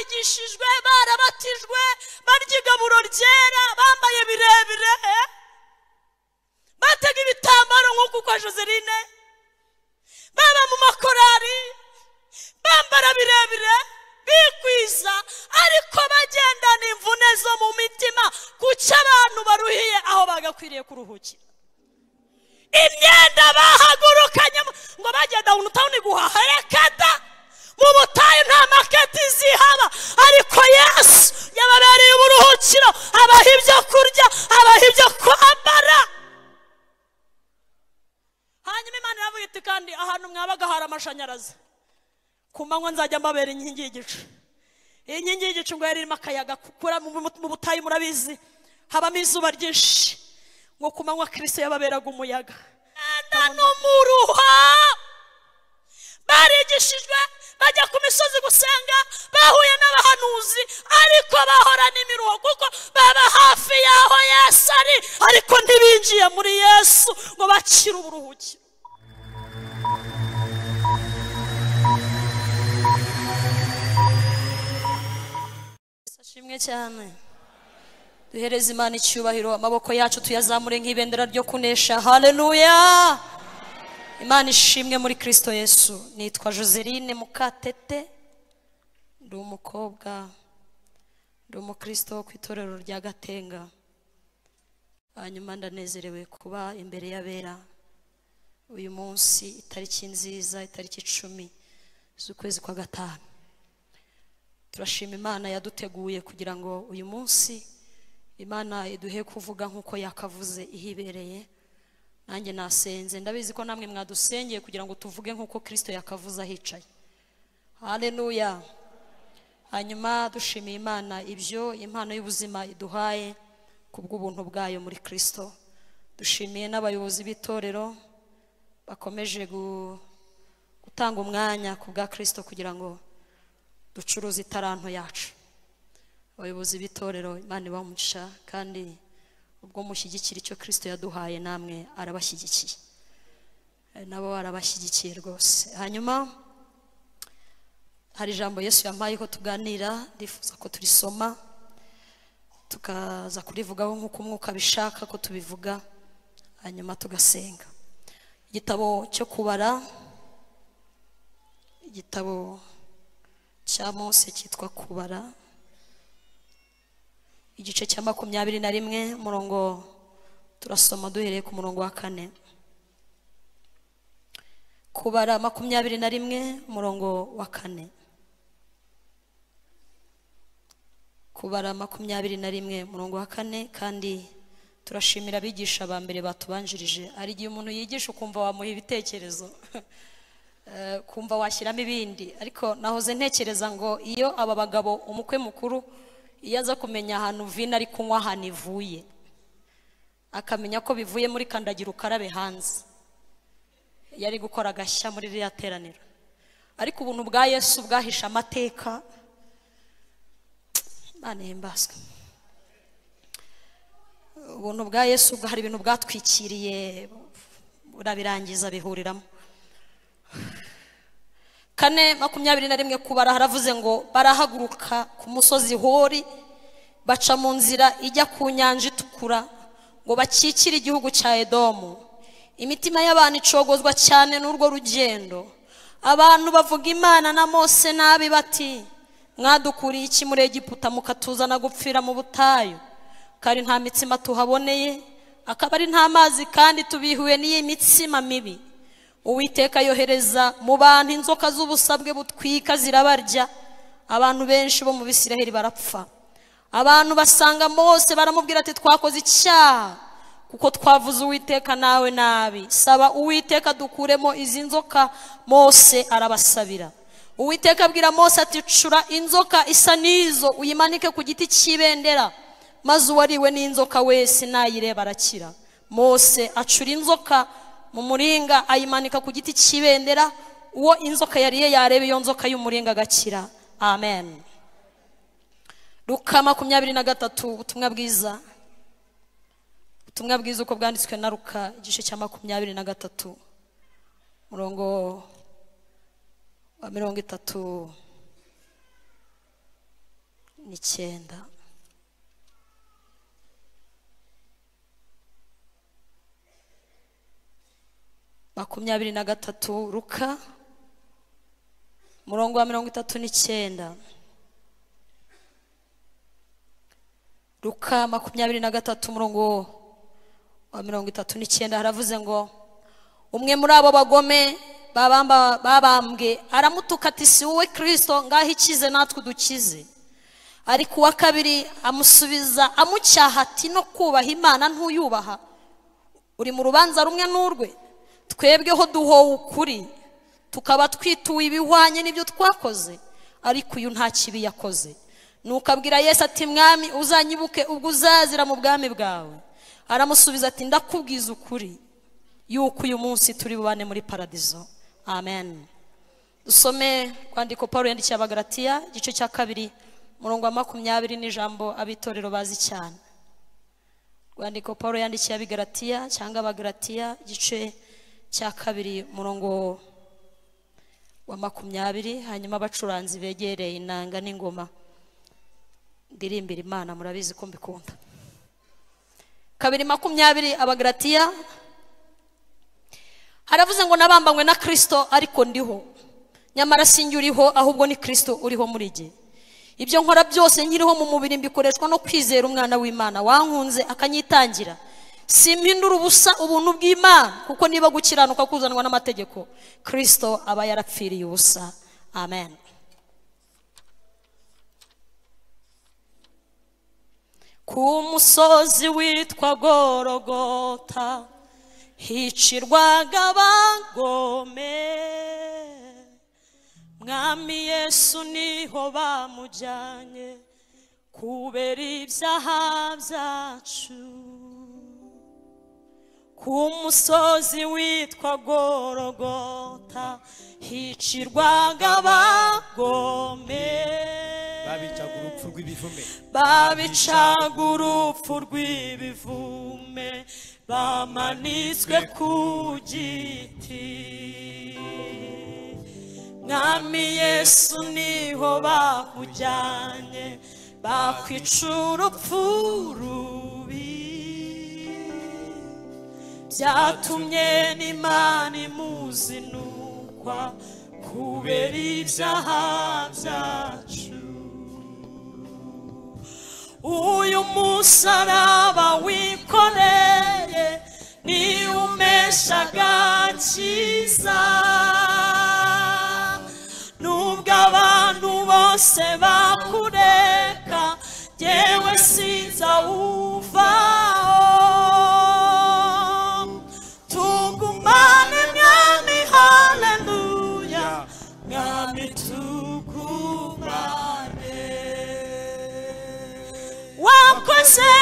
Barigishijwe, barabatijwe, barya igaburo ryera, bambaye birebire, batega ibitambaro nk'uko kwa Joseline, baba mu makorari, bambara birebire, bikwiza, ariko bagendana imvune zo mu mitima. Kuki abantu baruhiye aho bagakwiriye kuruhukira? Imyenda bahagurukanye ngo bagenda downtown guhaha, reka da, mu butayu nta maketi zihaba, ariko Yesu yababereye uburuhukiro, abaha ibyo kurya, abaha ibyo kwambara. Hanyuma Imana iravuga iti kandi ahantu mwabaga hari amashanyarazi, ku manywa nzajya mbabera inkingi y'igicu. Iyi nkingi y'igicu ngo yari irimo akayaga, kukura mu butayu murabizi habamo izuba ryinshi, ngo ku manywa Kristo yababeraga umuyaga. N'umuruha barigishijwe, bajya ku misozi gusenga, bahuye n'abahanuzi, ariko bahorana imiruho kuko baba hafi y'aho Yesu ari, ariko ntibinjiye muri Yesu ngo bakire uburuhukiro. Ashimwe cyane. Duhereze Imana icyubahiro, amaboko yacu tuyazamure nk'ibendera ryo kunesha. Haleluya! Imana ishimwe muri Kristo Yesu. Nitwa Joseline Mukatete, ndi umukobwa, ndi umukristo ku itorero rya Gatenga. Hanyuma ndanezerewe kuba imbere y'abera uyu munsi, itariki nziza, itariki 10 z'ukwezi kwa 5. Turashima Imana yaduteguye kugira ngo uyu munsi Imana iduhe kuvuga nkuko yakavuze ihibereye. Nanjye nasenze, ndabizi ko namwe mwadusengeye kugira ngo tuvuge nkuko Kristo yakavuze ahicaye. Haleluya. Hanyuma dushimiye Imana ibyo impano y'ubuzima iduhaye kubw'ubuntu bwayo muri Kristo. Dushimiye n'abayobozi b'itorero bakomeje gutanga umwanya ku bwa Kristo kugira ngo ducuruze itaranto yacu. Abayobozi b'itorero, Imana ibamugisha, kandi ubwo mushyigikira icyo Kristo yaduhaye namwe arabashyigikiye, nabo arabashyigikiye rwose. Hanyuma hari ijambo Yesu yampaye ko tuganira, ndifuza ko turisoma tukaza kurivugaho nk'uko umwuka bishaka ko tubivuga, hanyuma tugasenga. Igitabo cyo kubara, igitabo cya Mose cyitwa Kubara, igice cya 21, umurongo turasoma duhereye ku murongo wa 4. Kubara 21 umurongo wa 4. Kubara 21 umurongo wa 4. Kandi turashimira abigisha ba mbere batubanjirije. Ari igihe umuntu yigisha ukumva wamuha ibitekerezo, kumva washyiramo ibindi, ariko nahoze ntekereza ngo iyo aba bagabo umukwe mukuru iyo aza kumenya ahantu vino ari kunywa ahantu ivuye, akamenya ko bivuye muri kandagira ukarabe hanze, yari gukora agashya muri ririya teraniro. Ariko ubuntu bwa Yesu bwahisha amateka. Imana ihimbazwe. Ubuntu bwa Yesu hari ibintu bwatwikiriye, burabirangiza bihuriramo. 4:21 Kubara haravuze ngo barahaguruka ku musozi Hori, baca mu nzira ijya ku nyanja itukura ngo bakikire igihugu cya Edomu. Imitima y'abantu icogozwa cyane n'urwo rugendo. Abantu bavuga Imana na Mose nabi bati, mwadukuriye iki muri Egiputa mukatuzana gupfira mu butayu? Kari nta mitsima tuhaboneye, akaba ari nta mazi, kandi tubihuye n'iyi mitsima mibi. Uwiteka yohereza mu bantu inzoka z'ubusabwe butwika zirabarya, abantu benshi bo mu Bisiraheli barapfa. Abantu basanga Mose baramubwira ati twakoze icyaha kuko twavuze Uwiteka nawe nabi, saba Uwiteka dukuremo izi nzoka. Mose arabasabira. Uwiteka abwira Mose ati cura inzoka isa n'izo uyimanike ku giti cy'ibendera, maze uwariwe n'inzoka wese nayireba arakira. Mose acura inzoka mu muringa ayimanika ku giti cy'ibendera, uwo inzoka yariye yareba iyo nzoka y'umuringa agakira. Amen. Luka 23, ubutumwa bwiza. Ubutumwa bwiza uko bwanditswe na Luka, igice cya 23, murongo wa 34 9. 23 Luka murongo wa 39. Luka 23 murongo wa 39 haravuze ngo umwe muri abo bagome babambwe aramutuka ati si wowe Kristo, ngaho ikize natwe dukize. Ariko uwa kabiri amusubiza amucyaha ati no kubaha Imana ntuyubaha, uri mu rubanza rumwe n'urwe, twebweho duhowe ukuri tukaba twituwe ibihwanye n'ibyo twakoze, ariko uyu nta kibi yakoze. Nuko abwira Yesu ati mwami uzanyibuke ubwo uzazira mu bwami bwawe. Aramusubiza ati ndakubwiza ukuri yuko uyu munsi turi bubane muri paradizo. Amen. Dusome kwandiko Paulo yandikiye Abagalatiya igice cya 2 murongo wa 20 n'ijambo abitorero bazi cyane. Rwandiko Paulo yandikiye Abagalatiya cyangwa Abagalatiya igice cya 2 murongo wa 20, hanyuma abacuranzi begereye inanga n'ingoma ndirimbira Imana, murabizi ko mbikunda. 2:20 Abagalatiya haravuze ngo nabambanywe na Kristo ariko ndiho, nyamara sinjye uriho ahubwo ni Kristo uriho muri jye. Ibyo nkora byose nkiriho mu mubiri mbikoreshwa no kwizera umwana w'Imana wankunze akanyitangira. Simpindura ubusa ubuntu bw'Imana, kuko niba gukiranuka kuzanwa n'amategeko, Kristo aba yarapfiriye ubusa. Amen. Ku musozi witwa Golgotha hicirwaga abagome, Mwami Yesu niho bamujyanye kubera ibyaha byacu. Ku musozi witwa Golgotha hicirwaga abagome, babicaga urupfu rw'ibivume, bamanitswe ku giti. Mwami Yesu niho bakujyanye bakwica urupfu rubi, byatumye n'Imana imuzinukwa kubera ibyaha byacu. Uyu musaraba wikoreye ni umesha agakiza, nubwo abantu bose bakureka jyewe sinzawuvaho. Tugumane Mwami, haleluya, Mwami tugumane. Wakoze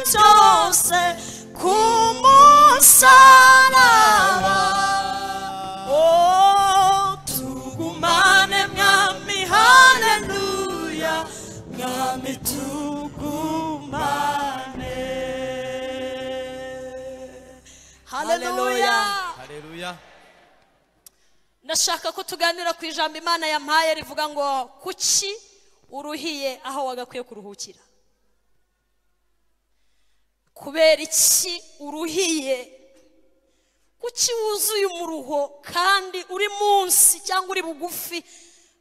byose ku musaraba, oh tugumane Mwami, haleluya, Mwami tugumane. Haleluya, haleluya. Ndashaka ko tuganira ku ijambo Imana yampaye rivuga ngo kuki uruhiye aho wagakwiye kuruhukira. Kubera iki uruhiye? Kuki wuzuye umuruho kandi uri munsi cyangwa uri bugufi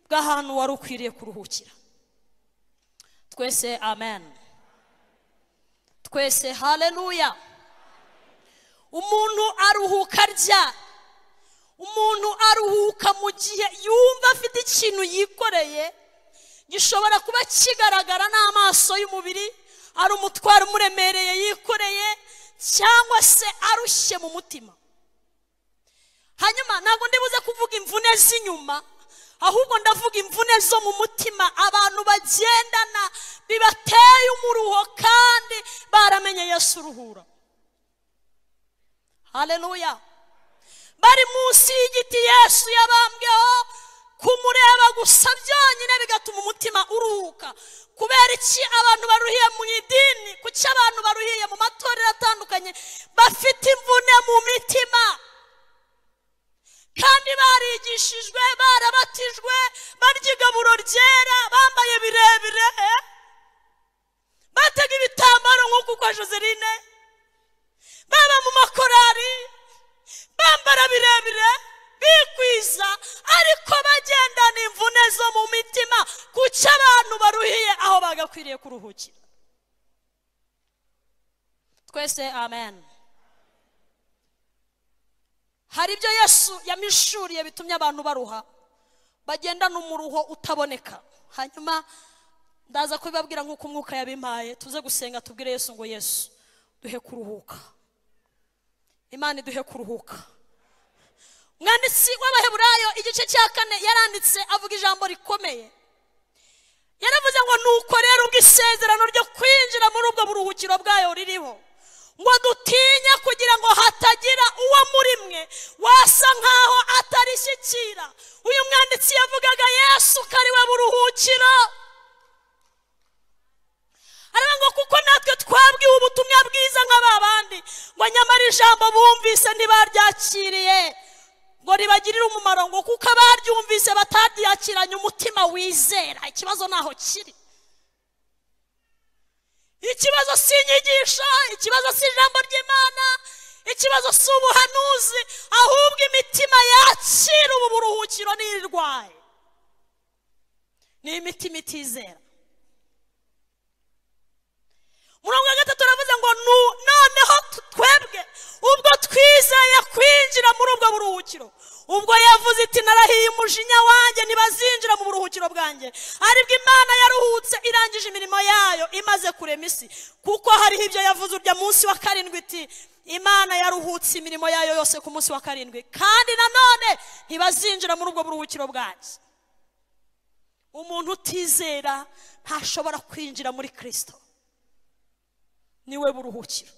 bw'ahantu wari ukwiriye kuruhukira? Twese amen. Twese haleluya. Umuntu aruhuka arya, umuntu aruhuka mu gihe yumva afite ikintu yikoreye gishobora kuba kigaragara n'amaso y'umubiri, ari umutwaro umuremereye yikoreye, cyangwa se arushye mu mutima. Hanyuma ntabwo ndibuze kuvuga imvune z'inyuma, ahubwo ndavuga imvune zo mu mutima abantu bagendana bibateye umuruho kandi baramenye Yesu uruhura. Haleluya. Bari munsi y'igiti Yesu yabambweho, kumureba gusa byonyine bigatuma umutima uruhuka. Kubera iki abantu baruhiye mu idini? Kuki abantu baruhiye mu matorero atandukanye bafite imvune mu mitima kandi barigishijwe, barabatijwe, barya igaburo ryera, bambaye bagakwiriye kuruhukira. Twese amen. Hari ibyo Yesu yamishuriye bitumye abantu baruha, bagenda n'umuruho utaboneka. Hanyuma ndaza kubibabwira nk'uko umwuka yabimpaye, tuze gusenga tubwire Yesu ngo Yesu duhe kuruhuka. Imana iduhe kuruhuka. Umwanditsi w'Abaheburayo igice cya 4 yaranditse avuga ijambo rikomeye. Yaravuze ngo nuko rero ubwo isezerano ryo kwinjira muri ubwo buruhukiro bwayo ririho, ngo dutinye kugira ngo hatagira uwo muri mwe wasa nkaho atarishyikira. Uyu mwanditsi yavugaga Yesu ko ari we buruhukiro. Aravuga ngo kuko natwe twabwiwe ubutumwa bwiza nk'ababandi, ngo nyamara ijambo bumvise ntibaryakiriye ngo ribagirire umumaro, ngo kuko abaryumvise bataryakiranye umutima wizera. Ikibazo naho kiri. Ikibazo si inyigisho, ikibazo si ijambo ry'Imana, ikibazo si ubuhanuzi, ahubwo imitima yakira ubu buruhukiro n'irwaye ni imitima itizera. Murongo wa 3 aravuze ngo noneho twebwe ubwo twizeye kwinjira muri ubwo buruhukiro, ubwo yavuze iti narahiye umujinya wanjye ntibazinjira mu buruhukiro bwanjye, aribwo Imana yaruhutse irangije imirimo yayo imaze kurema isi. Kuko hariho ibyo yavuze urya munsi wa 7 iti Imana yaruhutse imirimo yayo yose ku munsi wa 7, kandi nanone ntibazinjira muri ubwo buruhukiro bwanjye. Umuntu utizera ntashobora kwinjira muri Kristo, niwe buruhukiro.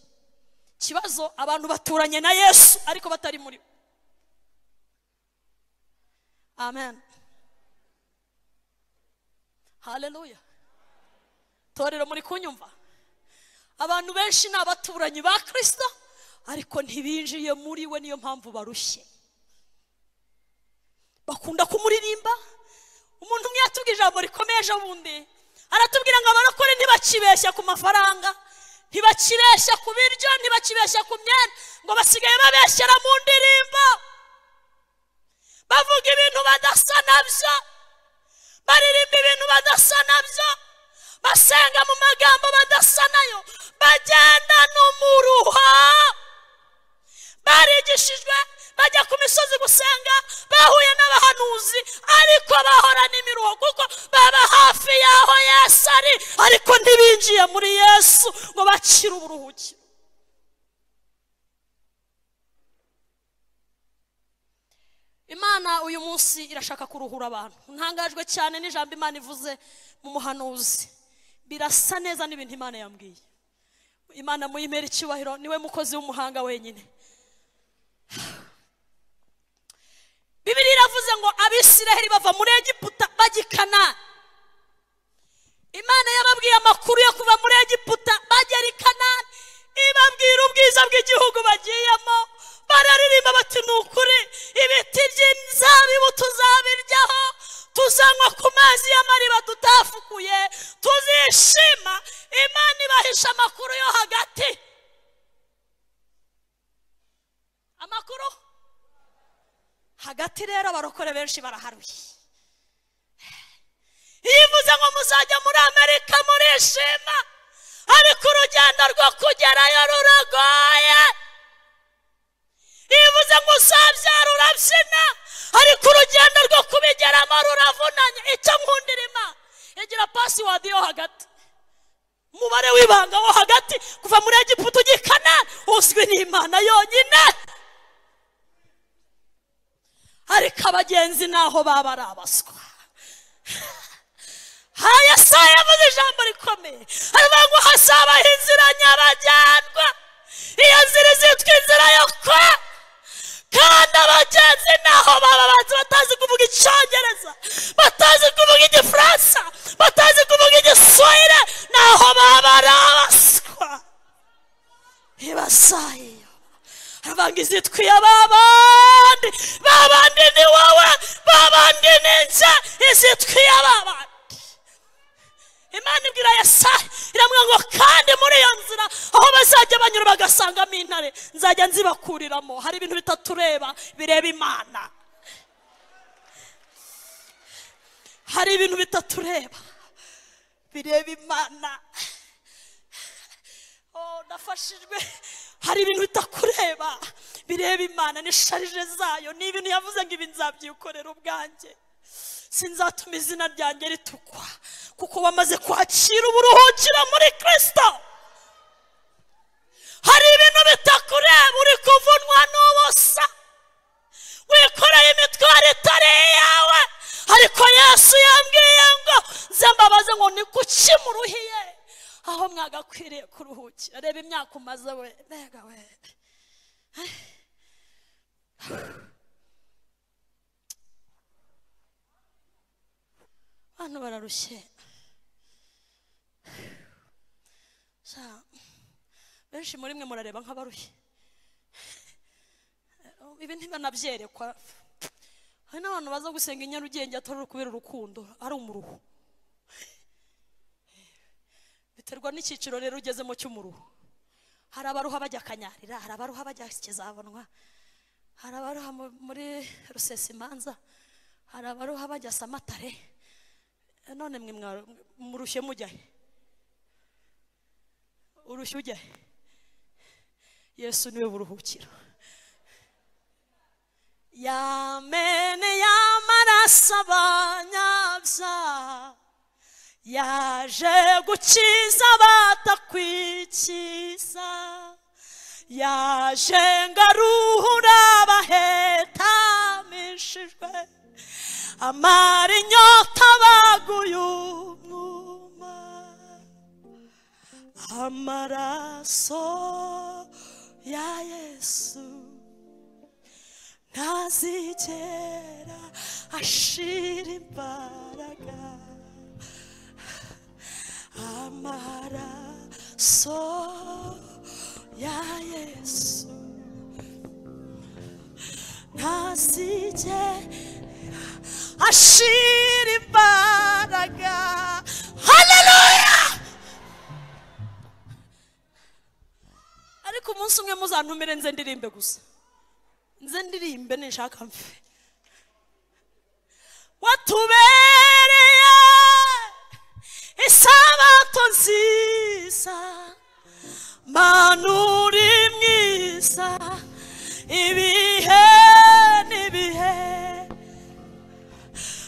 Kibazo abantu baturanye na Yesu ariko batari muri we. Amen. Haleluya. Torero muri kunyumva. Abantu benshi ni abaturanyi ba Kristo ariko ntibinjiye muri we, niyo mpamvu barushye. Bakunda kumuririmba. Umuntu umwe yatubwiye ijambo rikomeye ejo bundi, aratubwira ngo abarokore ntibakibeshya ku mafaranga, ntibakibeshya ku biryo, ntibakibeshya ku myenda, ngo basigaye babeshyera mu ndirimbo, bavuga ibintu badasa nabyo, baririmba ibintu badasa nabyo, basenga mu magambo badasa nayo, bagenda n'umuruha. Barigishijwe bajya ku misozi gusenga, bahuye n'abahanuzi, ariko bahora n'imiruho kuko baba hafi y'aho Yesu ari, ariko ntibinjiye muri Yesu ngo bakire uburuhukiro. Imana uyu munsi irashaka kuruhura abantu. Ntangajwe cyane n'ijambo Imana ivuze mu muhanuzi. Birasa neza n'ibintu Imana yambwiye. Imana muyimera icyubahiro, niwe mukozi w'umuhanga wenyine. Bibiliya iravuze ngo Abisiraheli bava muri Egiputa bajya i Kanani. Imana yababwiye amakuru yo kuva muri Egiputa bagera i Kanani, ibabwira ubwiza bw'igihugu bagiyemo. Bararirimba bati ni ukuri ibiti by'inzabibu tuzabiryaho, tuzanywa ku mazi y'amariba tutafukuye, tuzishima. Imana ibahisha amakuru yo hagati. Amakuru hagati rero abarokore benshi baraharuye. Ivuze ngo muzajya muri Amerika murishima, ariko urugendo rwo kugerayo ruragoye. Ivuze ngo uzabyara urabyina, ariko urugendo rwo kubigeramo ruravunanye. Icyo nkundira Imana igira password yo hagati, umubare w'ibanga wo hagati kuva muri Egiputa ujya i Kanani uzwi n'Imana yonyine. Ariko abagenzi naho baba ari abaswa. Yesaya yavuze ijambo rikomeye, aravuga ngo hazabaho inzira nyabagendwa, iyo nzira izitwa inzira yo kwa, kandi abagenzi naho baba bazi batazi kuvuga Icyongereza, batazi kuvuga Igifaransa, batazi kuvuga Igiswahili, naho baba ari abaswa. Ibasayo aravuga izitwa iy'ababandi, babandi ni wowe, babandi ni nje, izitwa iy'ababandi. Imana ibwira Yesaya iramubwira ngo kandi muri iyo nzira aho bazajya banyura bagasangamo intare, nzajya nzibakuriramo. Hari ibintu bitatureba bireba Imana. Hari ibintu bitatureba Bireba Imana. Oh, nafashijwe. Hari ibintu bitakureba, bireba Imana n'isharije zayo. Ni ibintu yavuze ngo ibi nzabyikorera ubwanjye, sinzatuma izina ryanjye ritukwa, kuko wamaze kwakira uburuhukiro muri Kristo. Hari ibintu bitakureba, uri kuvunwa n'ubusa, wikoreye imitwaro itari iyawe. Ariko Yesu yambwiye ngo nze mbabaze ngo ni kuki muruhiye aho mwagakwiriye kuruhukira. Reba imyaka umaze we, mbega we. Abantu bararushye. Benshi muri mwe murareba nk'abarushye. Ibi ntibanabyerekwa. Hari n'abantu baza gusenga i Nyarugenge atari kubera urukundo, ari umuruho. Biterwa n'icyiciro rero ugezemo cy'umuruho. Hari abaruha bajya Kanyarira, hari abaruha bajya Kizabonwa, hari abaruha muri Rusesimanza, hari abaruha bajya Samatare. None mwe murushye mujya he? Urushye ujya he? Yesu niwe buruhukiro. Yamene y'amaraso abanyabyaha, yaje gukiza abatakwikiza, yaje ngo aruhure abahetamishijwe, amara inyota baguye umwuma. Amaraso ya Yesu ntazigera ashira imbaraga. Amaraso ya Yesu ntazigera ashira imbaraga. Haleluya! Ariko umunsi umwe muzantumire nze ndirimbe gusa, nze ndirimbe ninshaka mfe. Watubereye isabato nziza, Mana uri mwiza ibihe n'ibihe.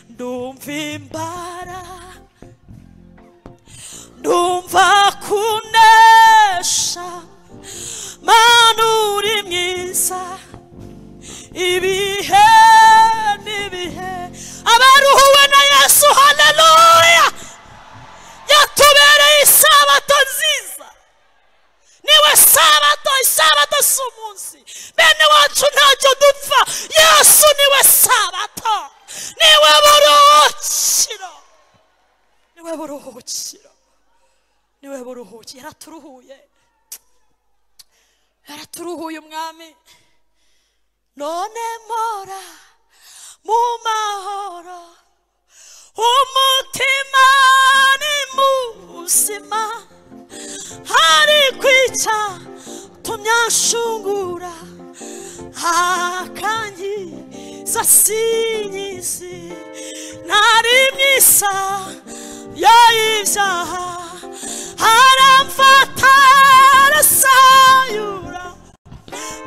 Ndumva imbaraga, ndumva kunesha, Mana uri mwiza ibihe n'ibihe. Abaruhuwe na Yesu, haleluya! Yatubereye isabato nziza. Niwe sabato, isabato si umunsi. Bene wacu ntacyo dupfa. Yesu niwe sabato, niwe buruhukiro, niwe buruhukiro, niwe buruhukiro. Yaraturuhuye, yaraturuhuye umwami. None mpora mu mahoro, umutima ni muzima, hari kwica tumyashungura, akangiza sinyizi. Nari mwiza y'ibyaha, aramfata arasayura,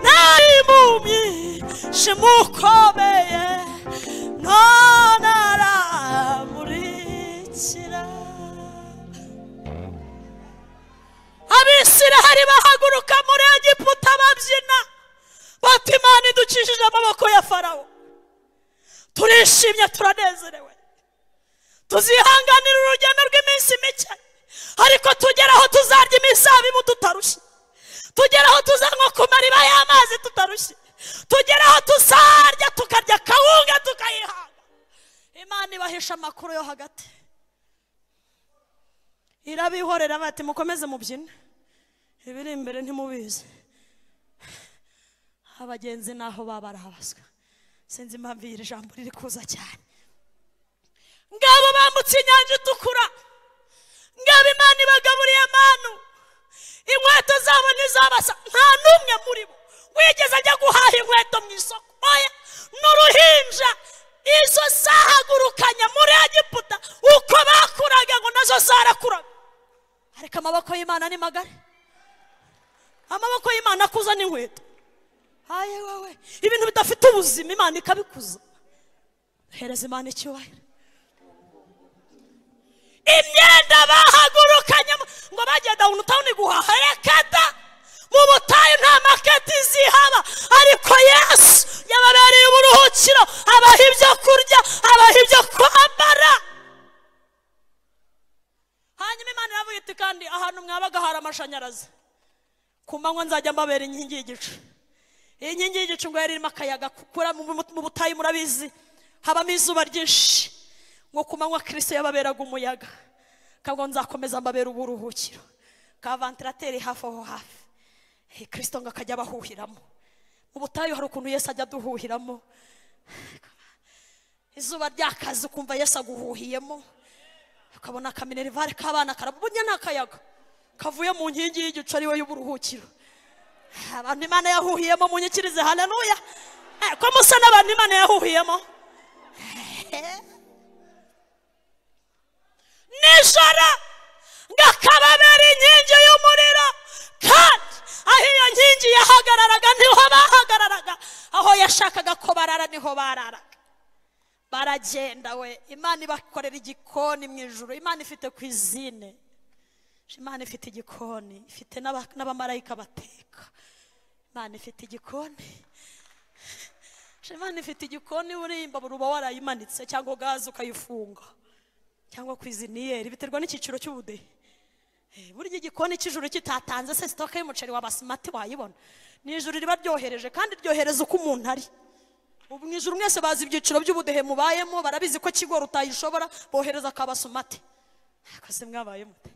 nari mumyishimo ukomeye, none aramurikira. Abisiraheli bahaguruka muri Egiputa babyina, bati Imana idukijije amaboko ya Farawo, turishimye turanezerewe, tuzihanganira urugendo rw'iminsi mike, ariko tugera aho tuzarya imizabibu tutarushye, tugera aho tuzanywa ku mariba y'amazi tutarushye, tugera aho tuzarya tukarya kawunga tukayihaga. Imana ibahisha amakuru yo hagati, irabihorera bati mukomeze mubyine, ibiri imbere ntimubizi. Abagenzi naho baba barabaswa. Sinzi impamvu iri jambo riri kuza cyane. Ngabo bambutse inyanja itukura, ngabo Imana ibagaburiye amanu, inkweto zabo ntizabasa. Nta n'umwe muri bo wigeze ajya guhaha inkweto mu isoko. Oya, n'uruhinja izo zahagurukanya muri Egiputa, uko bakuraga ngo nazo zarakuraga. Amaboko y'Imana ni magari. Amaboko y'Imana akuza n'inkweto. Haye wewe, ibintu bidafite ubuzima Imana ikabikuza. Hereza Imana icyubahiro. Imyenda bahagurukanye ngo bagiye downtown guhaha, reka mu butayu nta market zihaba, ariko Yesu yababereye uburuhukiro, abaha ibyo kurya, abaha ibyo kwambara. Hanyuma Imana iravuga iti kandi ahantu mwabaga hari amashanyarazi, ku manywa nzajya mbabera inkingi y'igicu. Iyi nkingi y'igicu ngo yari irimo akayaga, kukura mu butayu murabizi habamo izuba ryinshi, ngo ku manywa Kristo yababeraga umuyaga, kabwo nzakomeza mbabera uburuhukiro. Ka ventilateur hafi aho hafi, Kristo ngo akajya abahuhiramo. Mu butayu hari ukuntu Yesu ajya aduhuhiramo, izuba ryakaze ukumva Yesu aguhuhiyemo, ukabona akaminerivare k'abana karabunya n'akayaga kavuye mu nkingi y'igicu ari we y'uburuhukiro. Abantu Imana yahuhiyemo munyikirize haleluya. Ko musa n'abantu Imana yahuhiyemo. Nijoro ngakababera inkingi y'umuriro, kandi aho iyo nkingi yahagararaga niho bahagararaga, aho yashakaga ko barara niho bararaga. Baragenda we, Imana ibakorera igikoni mu ijuru. Imana ifite cuisine, Imana ifite igikoni, ifite n'abamarayika bateka. Imana ifite igikoni, Imana ifite igikoni. Urimba uba warayimanitse cyangwa gaze ukayifunga cyangwa cuisiniere, biterwa n'icyiciro cy'ubudehe. Burya igikoni cy'ijuru kitatanze se stock y'umuceri wa basmati wayibona? Ni ijuru riba ryohereje, kandi ryohereza uko umuntu ari. Ubu mu ijuru mwese bazi ibyiciro by'ubudehe mubayemo, barabizi ko kigoro utayishobora, bohereza akabasumati. Kose mwabaye mute?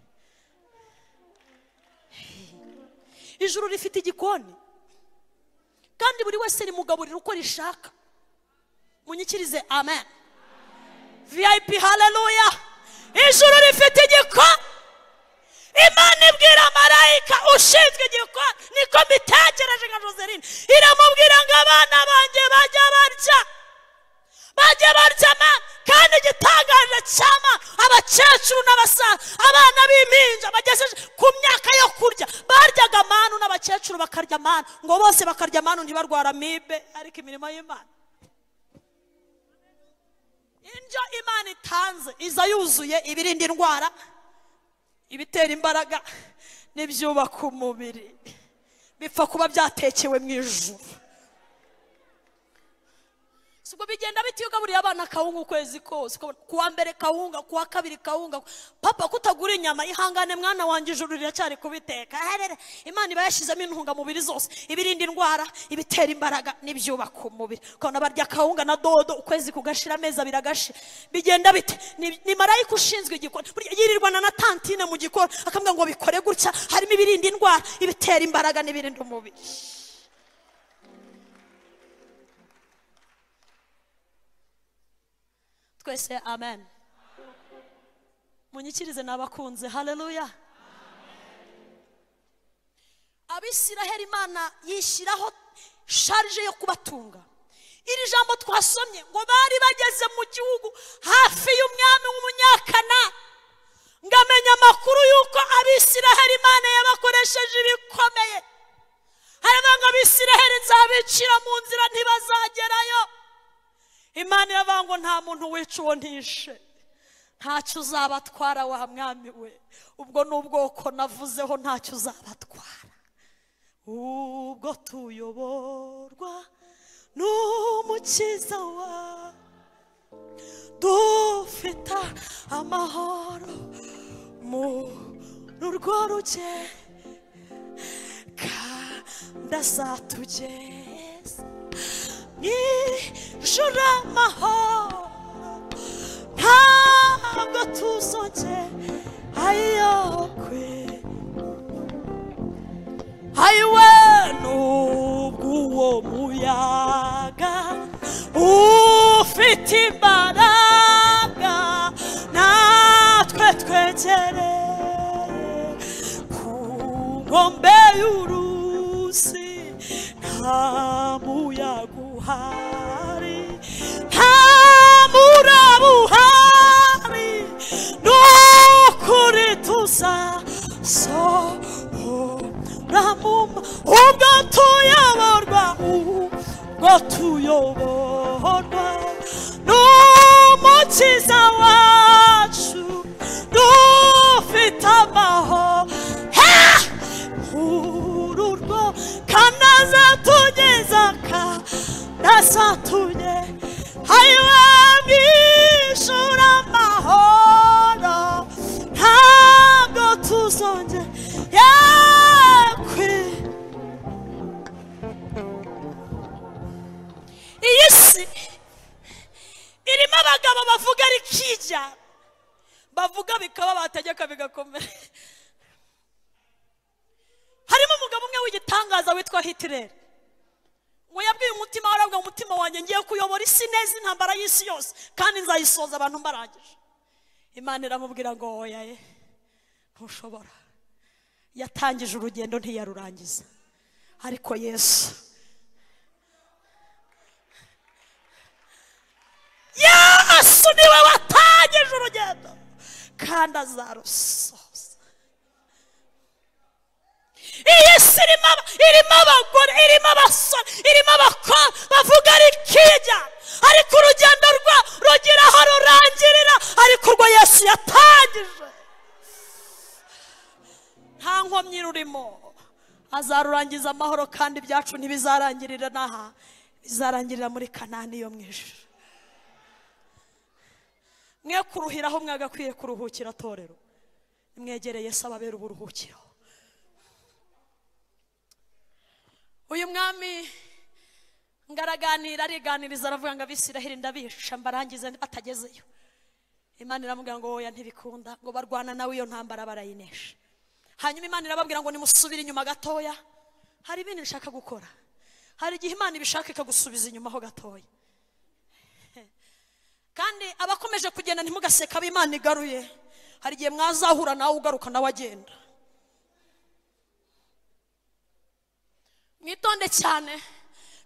Ijuru rifite igikoni, kandi buri wese rimugaburira uko rishaka. Munyikirize amen. VIP haleluya. Ijuru rifite igikoni. Imana ibwira marayika ushinzwe igikoni, niko mbitekereje nka Joseline, iramubwira ngo abana banjye bajya barya, bajya barya kandi igitangaje cyama abakecuru n'abasaza, abana b'impinja bageze ku myaka yo kurya baryaga manu, n'abakecuru bakarya manu, ngo bose bakarya manu ntibarwara amibe. Ariko imirimo y'Imana, indyo Imana itanze iza yuzuye ibirinda indwara, ibitera imbaraga n'ibyubaka umubiri, bipfa kuba byatekewe mu ijuru. Sibwo bigenda bitiyoga buriya abana kawunga ukwezi kose, kuwa mbere kawunga, kuwa kabiri kawunga. Papa kutagura inyama, ihangane mwana wanjye, ijuru riracyari kubiteka. Imana iba yashizemo intungamubiri zose, ibirinda indwara, ibitera imbaraga n'ibyubaka umubiri. Ukabona barya kawunga na dodo ukwezi kugashira, amezi abiri agashira. Bigenda bite? Ni marayika ushinzwe igikoni, yirirwana na tantine mu gikoni, akamubwira ngo bikore gutya, harimo ibirinda indwara, ibitera imbaraga n'ibirinda umubiri. Twese amen. Munyikirize n'abakunze haleluya. Abisiraheli Imana yishyiraho charge yo kubatunga. Iri jambo twasomye ngo bari bageze mu gihugu hafi y'umwami w'umunyakana, ngamenya amakuru yuko Abisiraheli Imana yabakoresheje ibikomeye. Haravuga ngo Abisiraheli nzabicira mu nzira ntibazagerayo. Imana iravuga ngo nta muntu wica uwo ntishe, ntacyo uzabatwara wa mwami we, ubwo n'ubwoko navuzeho ntacyo uzabatwara. Ubwo tuyoborwa n'umukiza wa dufite amahoro mu rurwo rugendo, kandi azatugeza mw'ijuru amahoro, ntabwo tuzongera ayokwe. Ayiwe nubwo uwo muyaga ufite imbaraga, natwe twegereye ku nkombe y'uruzi, nta muyaga uhari, nta muraba uhari, n'ukuri tuzasoma. Ntabwo tuyoborwa n'umukiza wacu, dufite amahoro ururwo kandi azatugeza kandi ayiwe mw'ijuru amahoro, ntabwo tuzongera kwi. Iyi si irimo abagabo bavuga rikijya, bavuga bikaba, bategeka bigakomera. Harimo umugabo umwe w'igitangaza witwa Hitler. Ngo yabwiye umutima, aravuga umutima wanjye ngiye kuyobora isi neza, intambara y'isi yose, kandi nzayisoza abantu mbarangije. Imana iramubwira ngo oya ye, ntushobora. Yatangije urugendo ntiyarurangiza. Ariko Yesu, Yesu niwe watangije urugendo kandi azarusoza. Iyi si irimo abagore, irimo abasore, irimo abakobwa bavuga rikijya, ariko urugendo rwa rugira aho rurangirira, ariko urwo Yesu yatangije nta nkomyi rurimo, azarurangiza amahoro, kandi ibyacu ntibizarangirira n'aha, bizarangirira muri Kanani yo mu ijuru. Mwe kuruhiraho mwagakwiye kuruhukira torero, nimwegereye Yesu ababera uburuhukiro. Uyu mwami ngaraganira, ariganiriza, aravuga ngo Abisiraheli ndabica mbarangize batagezeyo. Imana iramubwira ngo oya ntibikunda, ngo barwana nawe iyo ntambara barayinesha. Hanyuma Imana irababwira ngo nimusubire inyuma gatoya, hari ibintu nshaka gukora. Hari igihe Imana ibishaka ikagusubiza inyuma ho gatoya. Kandi abakomeje kugenda ntimugaseka Imana igaruye, hari igihe mwazahura nawe ugaruka nawe agenda. Mwitonde cyane,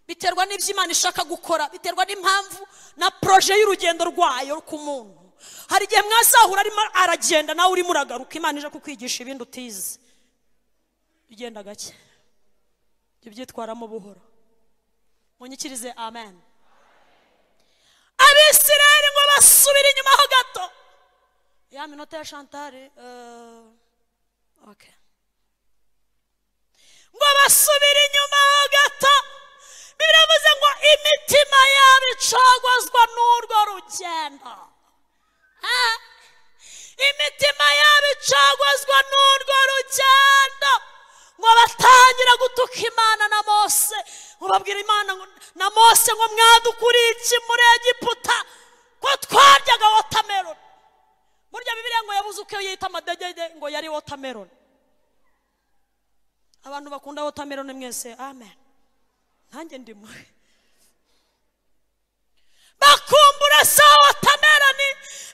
biterwa n'ibyo Imana ishaka gukora, biterwa n'impamvu na projet y'urugendo rwayo ku muntu. Hari igihe mwazahura arimo aragenda nawe urimo uragaruka, Imana ije kukwigisha ibindi utize. Ugenda gake, jya ubyitwaramo buhoro. Munyikirize amen. Abisirayeli ngo basubire inyuma ho gato. Ya minota ya Chantal, okay. Ngo basubire inyuma ho gato, biravuze ngo imitima yabo icogozwa n'urwo rugendo. Imitima yabo icogozwa n'urwo rugendo. Ngo batangira gutuka Imana na Mose, ngo babwira Imana na Mose ngo mwadukuriye iki muri Egiputa, ko twaryaga watermelon. Burya Bibiliya ngo yabuze uko yita amadegede, ngo yari watermelon. Abantu bakunda watermelon mwese amen. Nanjye ndimo. Bakumbura sa watermelon,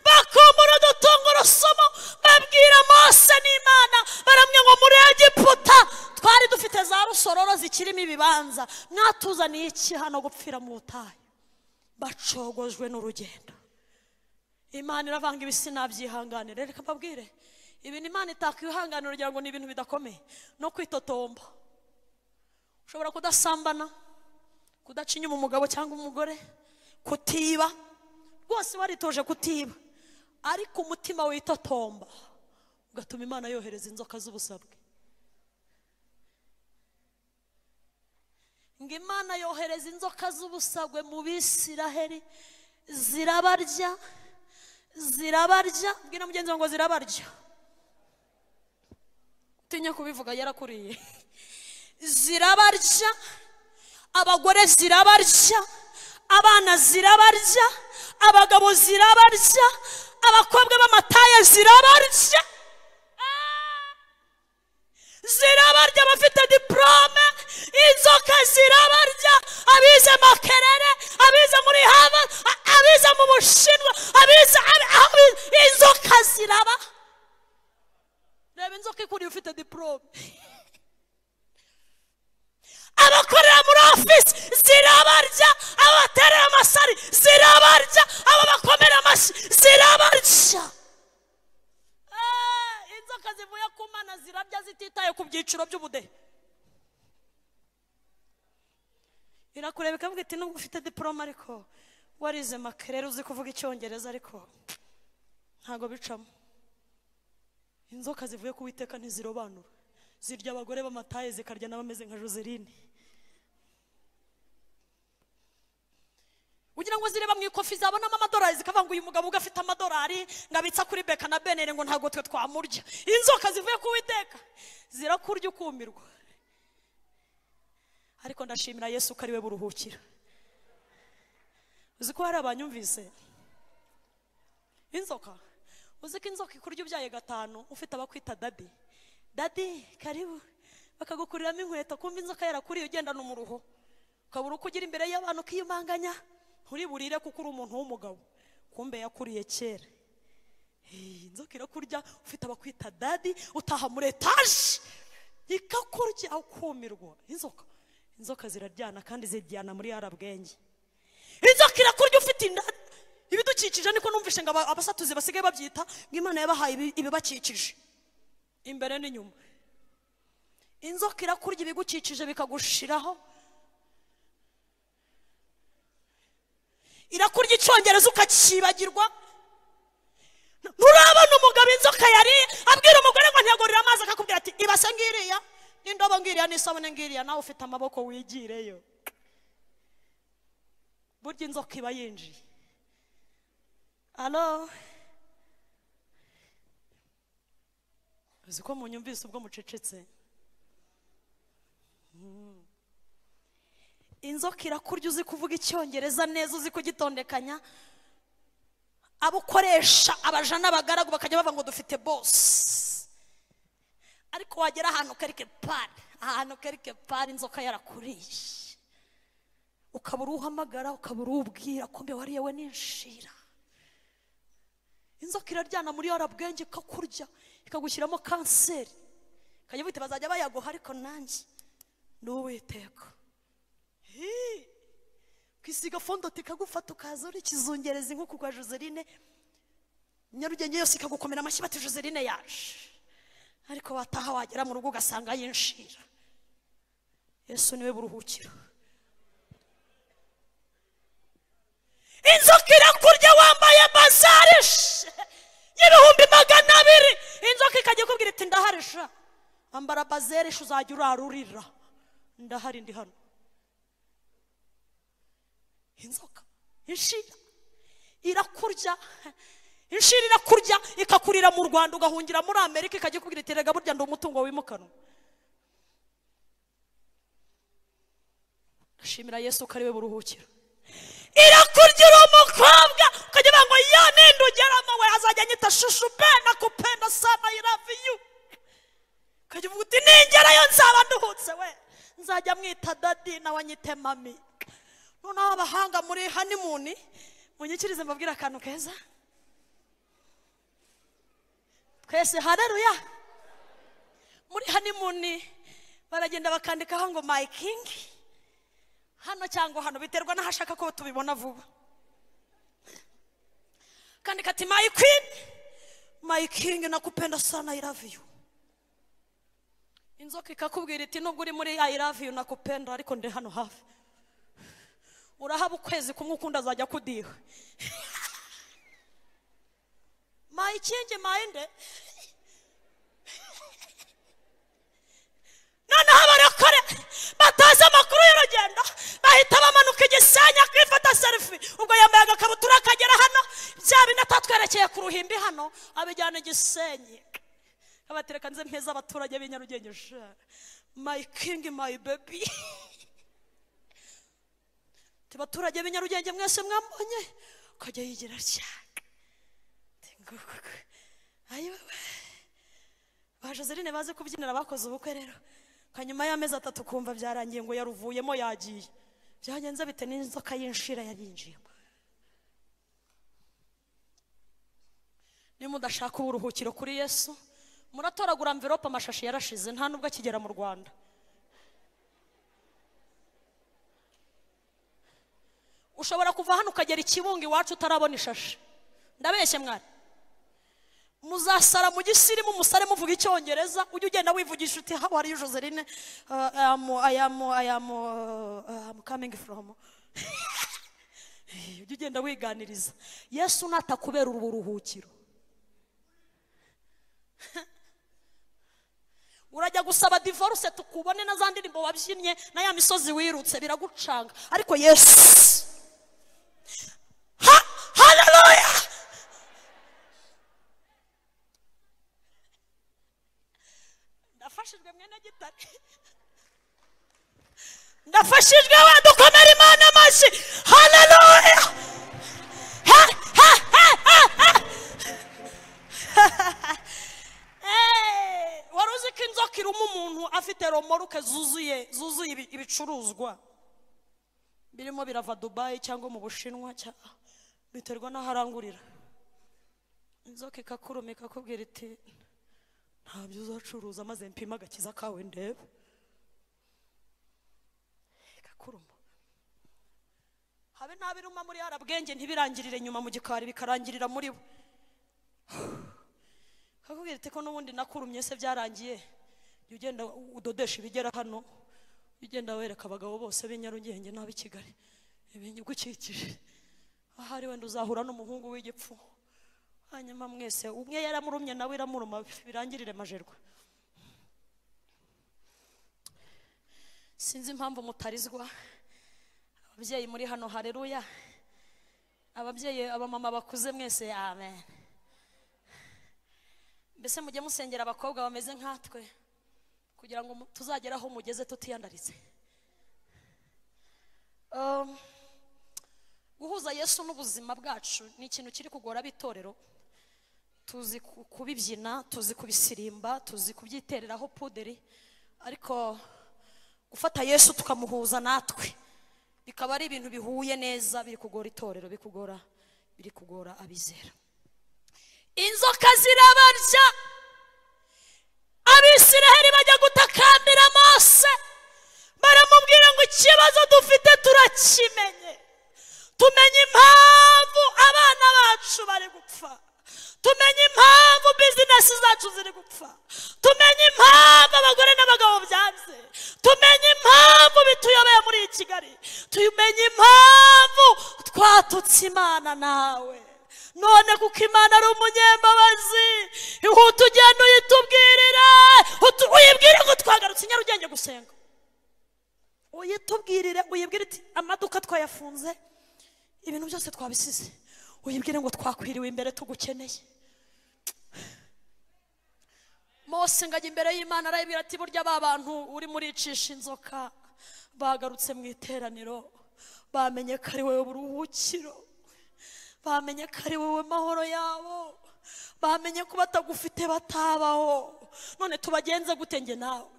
bakumbura udutungurusumu, babwira Mose n'Imana, baramwe ngo muri Egiputa twari dufite za rusororo zikirimo ibibanza, mwatuzaniye iki hano gupfira mu butayu? Bacogojwe n'urugendo. Imana iravanga ibisi nabyihanganira. Reka mbabwire, ibintu Imana itakwihanganira ugira ngo ni ibintu bidakomeye, no kwitotomba. Ushobora kudasambana, kudaca inyuma umugabo cyangwa umugore, kutiba, rwose waritoje kutiba, ariko umutima witotomba ugatuma Imana yohereza inzoka z'ubusabwe. Ngo Imana yohereza inzoka z'ubusabwe mu Bisiraheli, zirabarya, zirabarya. Bwira mugenzi wawe ngo zirabarya. Utinya kubivuga yarakuriye. Zirabarya, abagore zirabarya, abana zirabarya, abagabo zirabarya, abakobwa b'amataye zirabarya. Zirabarya abafite diplome, inzoka zirabarya, abize Makerere, abize muri Harvard, abize mu Bushinwa, abize inzoka ziraba. Reba inzoka ikuriye ufite diplome. Abakorera muri office zirabarya, abaterera amasari zirabarya, ababakomera amashyi zirabarya. Inzoka zivuye ku Mana zirabya zititaye ku byiciro by'ubudehe. Irakureba ikavuga iti nubwo ufite diplome ariko warize makerere uzi kuvuga icyongereza ariko ntago bicamo. Inzoka zivuye ku Uwiteka ntizirobanura, zirya abagore b'amataye zikarya n'abameze nka Joseline. Ugira ngo zireba mu ikofi zabonamo amadolari zikavuga ngo uyu mugabo ugafite amadolari ngabitsa kuri Beka na Benere ngo ntago twe twamurya. Inzoka zivuye ku Uwiteka zirakurya ukumirwa. Ariko ndashimira Yesu ko ari we buruhukira. Uzi ko hari abanyumvise inzoka? Uzi ko inzoka ikurya ubyaye 5 ufite abakwita daddy, daddy karibu, bakagukuriramo inkweto, kumva inzoka yarakuriye ugendana umuruho, ukabura uko ugira imbere y'abantu ukiyumanganya, nturi burire kuko uri umuntu w'umugabo, kumbe yakuriye kera. Inzoka irakurya ufite abakwita daddy, utaha muri etaje ikakurya ukumirwa. Inzoka ziraryana kandi ziryana muri yarabwenge. Inzoka irakurya ufite inda ibidukikije, niko numvishe ngo abasatuzi basigaye babyita ngo Imana yabahaye ibibakikije imbere n'inyuma. Inzoka irakurya ibigukikije bikagushiraho. Irakurya icyongereza ukakibagirwa. Nturabona umugabo inzoka yari abwira umugore ngo ntiyagurira amazi, akakubwira ati ibase ngiriya n'indobo ngiriya n'isabune ngiriya, nawe ufite amaboko wigireyo. Burya inzoka iba yinjiye. Alo, uzi ko munyumvise ubwo mucecetse? Inzoka irakurya uzi kuvuga icyongereza neza, uzi kugitondekanya, abo ukoresha abaja n'abagaragu bakajya bava ngo dufite boss, ariko wagera ahantu karike pari, ahantu karike pari, inzoka yarakuriye, ukabura uhamagara, ukabura ubwira, kumbe wariye we n'inshira. Inzoka iraryana muri yarabwenge ikakurya, ikagushyiramo kanseri, ikajya bita bazajya bayaguha, ariko nanjye ni Uwiteka. Kwisiga fondoti ikagufata ukaza uri ikizungereza nk'uku kwa Joseline, Nyarugenge yose ikagukomera amashyi bati Joseline yaje, ariko wataha wagera mu rugo ugasanga yinshira. Yesu niwe buruhukiro. Inzoka irakurya wambaye bazari y'200,000, inzoka ikajya ikubwira iti ndaharisha, ambara bazeri uzajya urarurira, ndahari ndi hano. Inzoka inshira irakurya, inshira irakurya ikakurira mu Rwanda ugahungira muri Amerika, ikajya ikubwira iti rega burya ndi umutungo wimukanwa. Ndashimira Yesu ko ari we buruhukiro. Irakurya uri umukobwa ukajya uvuga ngo ya ninde ugeramo we azajya anyita shushu pe nakupenda sana I love you, ukajya uvuga uti ningerayo nzaba nduhutse we, nzajya mwita daddy nawe anyite mami. Noneho abahanga muri honeymoon munyikirize mbabwire akantu keza twese, haleluya. Muri honeymoon baragenda bakandikaho ngo my king hano cyangwa hano, biterwa n'ahashaka ko tubibona vuba. Kandika ati my queen, my king nakupenda sana I love you. Inzoka ikakubwira iti nubwo uri muri I love you nakupenda ariko ndi hano hafi. Urahaba ukwezi kumwe ukunda azajya kudiha. My king my nde. Noneho abarokore batazi amakuru y'urugendo bahita bamanuka igisenya akifata selfie, ubwo yambaye agakabutura akagera hano, bya bindi atatwerekeye ku ruhimbi hano abijyana Igisenyi, abatereka nze mpeza abaturage b'i Nyarugenge, my king my baby. Abaturage b'i Nyarugenge mwese mwambonye, ukajya yigira cyane. Ayiwe ba Joseline baze kubyinira bakoze ubukwe rero, hanyuma y'amezi 3 kumva byarangiye ngo yaruvuyemo yagiye. Byagenze bite? N'inzoka y'inshira yarinjiyemo. Nimudashaka uburuhukiro kuri Yesu, muratoragura envelope, amashashi yarashize nta nubwo akigera mu Rwanda. Ushobora kuva hano ukagera Ikibungo iwacu utarabona ishashi. Ndabeshye mwari? Muzasara mu gisirimu musare muvuga icyongereza, ujye ugenda wivugisha uti how are you Joseline, I am coming from. Ujye ugenda wiganiriza. Yesu natakubera uburuhukiro, urajya gusaba divorce tukubone na za ndirimbo wabyinnye na ya misozi wirutse biragucanga. Ariko Yesu, ha, haleluya! Ndafashijwe mwene Gitare, ndafashijwe. We dukomera Imana amashyi, haleluya! Ha ha ha ha ha! Wari uzi ko inzoka iruma umuntu afite romoruke zuzuye ibicuruzwa birimo birava Dubayi cyangwa mu Bushinwa, biterwa n'aho arangurira? Inzoka ikakuruma ikakubwira iti ntabyo uzacuruza, maze mpima agakiza kawe ndebe. Ikakuruma. Habe ntabiruma muri yarabwenge, ntibirangirire nyuma mu gikari, bikarangirira muri bo. Kakubwira iti ko n'ubundi nakurumye se byarangiye, jya ugenda udodesha ibigera hano, ugenda wereka abagabo bose b'i Nyarugenge n'ab'i Kigali ibigukikije. Ahari wenda uzahura n'umuhungu w'igipfu, hanyuma mwese umwe yaramurumye nawe iramuruma, birangirire majerwa. Sinzi impamvu mutarizwa, ababyeyi muri hano. Haleluya! Ababyeyi, abamama bakuze mwese, amen. Mbese mujye musengera abakobwa bameze nkatwe kugira ngo tuzagere aho mugeze tutiyandaritse. Guhuza Yesu n'ubuzima bwacu ni ikintu kiri kugora ab'itorero. Tuzi kubibyina, tuzi kubisirimba, tuzi kubyitereraho puderi, ariko gufata Yesu tukamuhuza natwe bikaba ari ibintu bihuye neza biri kugora itorero, biri kugora abizera. Inzoka zirabarya, Abisiraheli bajya gutakambira Mose, baramubwira ngo ikibazo dufite turakimenye, tumenye impamvu abana bacu bari gupfa, tumenye impamvu bizinesi zacu ziri gupfa, tumenye impamvu abagore n'abagabo byanze, tumenye impamvu bituyobeye muri iyi Kigali, tumenye impamvu twatutse Imana nawe. None kuko Imana ari umunyembabazi, ihute ugenda uyitubwirire, uyibwire ngo twagarutse i Nyarugenge gusenga. Uyitubwirire, uyibwire iti amaduka twayafunze, ibintu byose twabisize. Uyibwire ngo twakwiriwe imbere, tugukeneye. Mose ngo ajya imbere y'Imana, arayibwira ati burya ba bantu uri muricisha inzoka bagarutse mu iteraniro, bamenye ko ari wowe buruhukiro, bamenye ko ari wowe mahoro yabo, bamenye ko batagufite batabaho. None tubagenze gute nge nawe?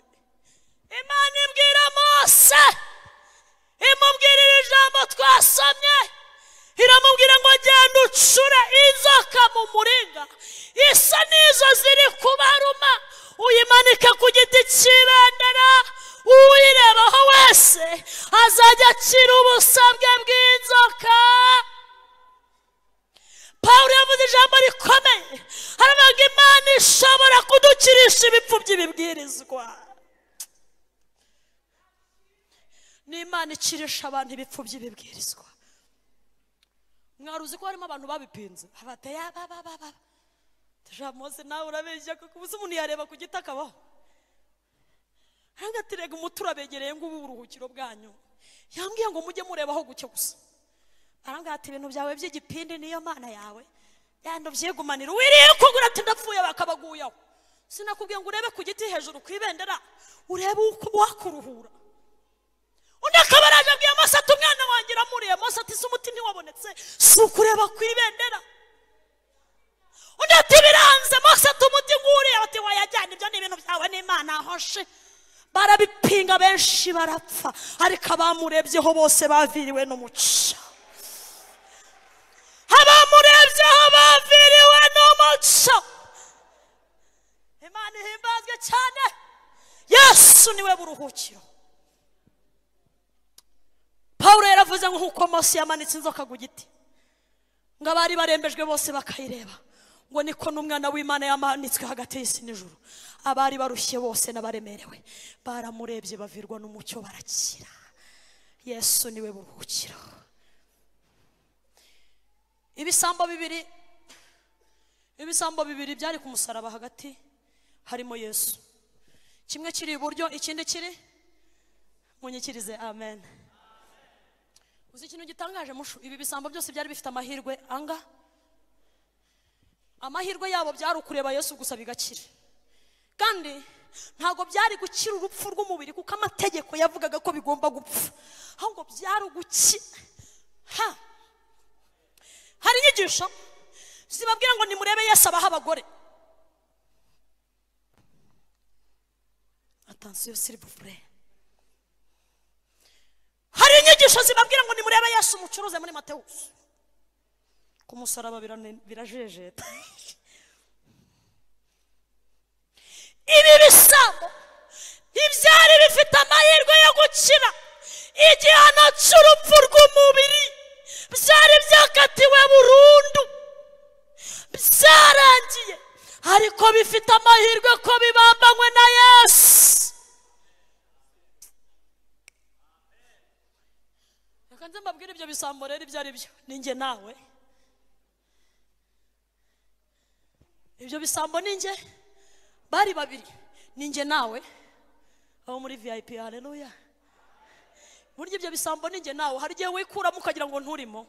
Imana ibwira Mose, imubwirira ijambo twasomye, iramubwira ngo genda ucure inzoka mu muringa isa n'izo ziri kubaruma, uyimanike ku giti cy'ibendera, uyirebaho wese azajya akira ubusabwe bw'inzoka. Pawulo yavuze ijambo rikomeye, aravuga ngo Imana ishobora kudukirisha ibipfu by'ibibwirizwa. Ni Imana ikirisha abantu ibipfu by'ibibwirizwa. Mwari uzi ko harimo abantu babipinze abateye ba Mose, nawe urabeshya, kuko ubuze umuntu yareba ku giti akabaho. Hanga umuti urabegereye ngo ubu uburuhukiro bwanyu. Yambwiye ngo mujye murebaho gucyo gusa. Arambwira ati ibintu byawe by'igipindi niyo mana yawe yandi ubyigumanira, wiriye kugura ati ndapfuye, bakabaguyaho. Sinakubwiye ngo urebe ku giti hejuru ku ibendera, urebe uko wakuruhura? Undi akaba araje abwiye Mose ati umwana wanjye iramuriye. Mose ati si umuti ntiwabonetse, si ukureba ku ibendera? Undi ati biranze. Mose ati umuti nguriye. Ati wayajyana, ibyo ni ibintu byawe n'Imana. Hoshe barabipinga, benshi barapfa, ariko abamurebyeho bose baviriwe n'umuco. Abamurebyeho baviriwe n'umuco. Imana ihimbazwe cyane. Yesu niwe buruhukiro. Pawulo yaravuze ngo nk'uko Mose yamanitse inzoka ku giti, ngo abari barembejwe bose bakayireba, Ngo niko n'umwana w'Imana yamanitswe hagati y'isi n'ijuru. Abari barushye bose n'abaremerewe baramurebye bavirwa n'umucyo barakira. Yesu niwe buruhukiro. Ibisambo bibiri byari ku musaraba hagati harimo Yesu. Kimwe kiri iburyo ikindi kiri munyikirize amen. Uzi ikintu gitangaje mushu, ibi bisambo byose byari bifite amahirwe anga. Amahirwe yabo byari ukureba Yesu gusa bigakira. Kandi ntago byari gukira urupfu rw'umubiri kuko amategeko yavugaga ko bigomba gupfa. Ahubwo byari ugukira. Ha. Hari inyigisho zibabwira ngo nimurebe Yesu abaha abagore. Attention s'il vous plaît. Hari inyigisho zibabwira ngo nimurebe Yesu mucuruze muri Mateus. Ku musaraba birajejeta. Ibi bisambo ibyari bifite amahirwe yo gukira igihano cy'urupfu rw'umubiri byari byakatiwe burundu, byarangiye, ariko bifite amahirwe ko bibambanywe na Yesu. Reka nze mbabwire ibyo bisambo rero ibyo ari byo ninjye nawe. Ibyo bisambo ninjye, bari babiri ninjye nawe abo muri VIP. Haleluya. Burya ibyo bisambo ninjye nawe, hari igihe wikuramo ukagira ngo nturimo.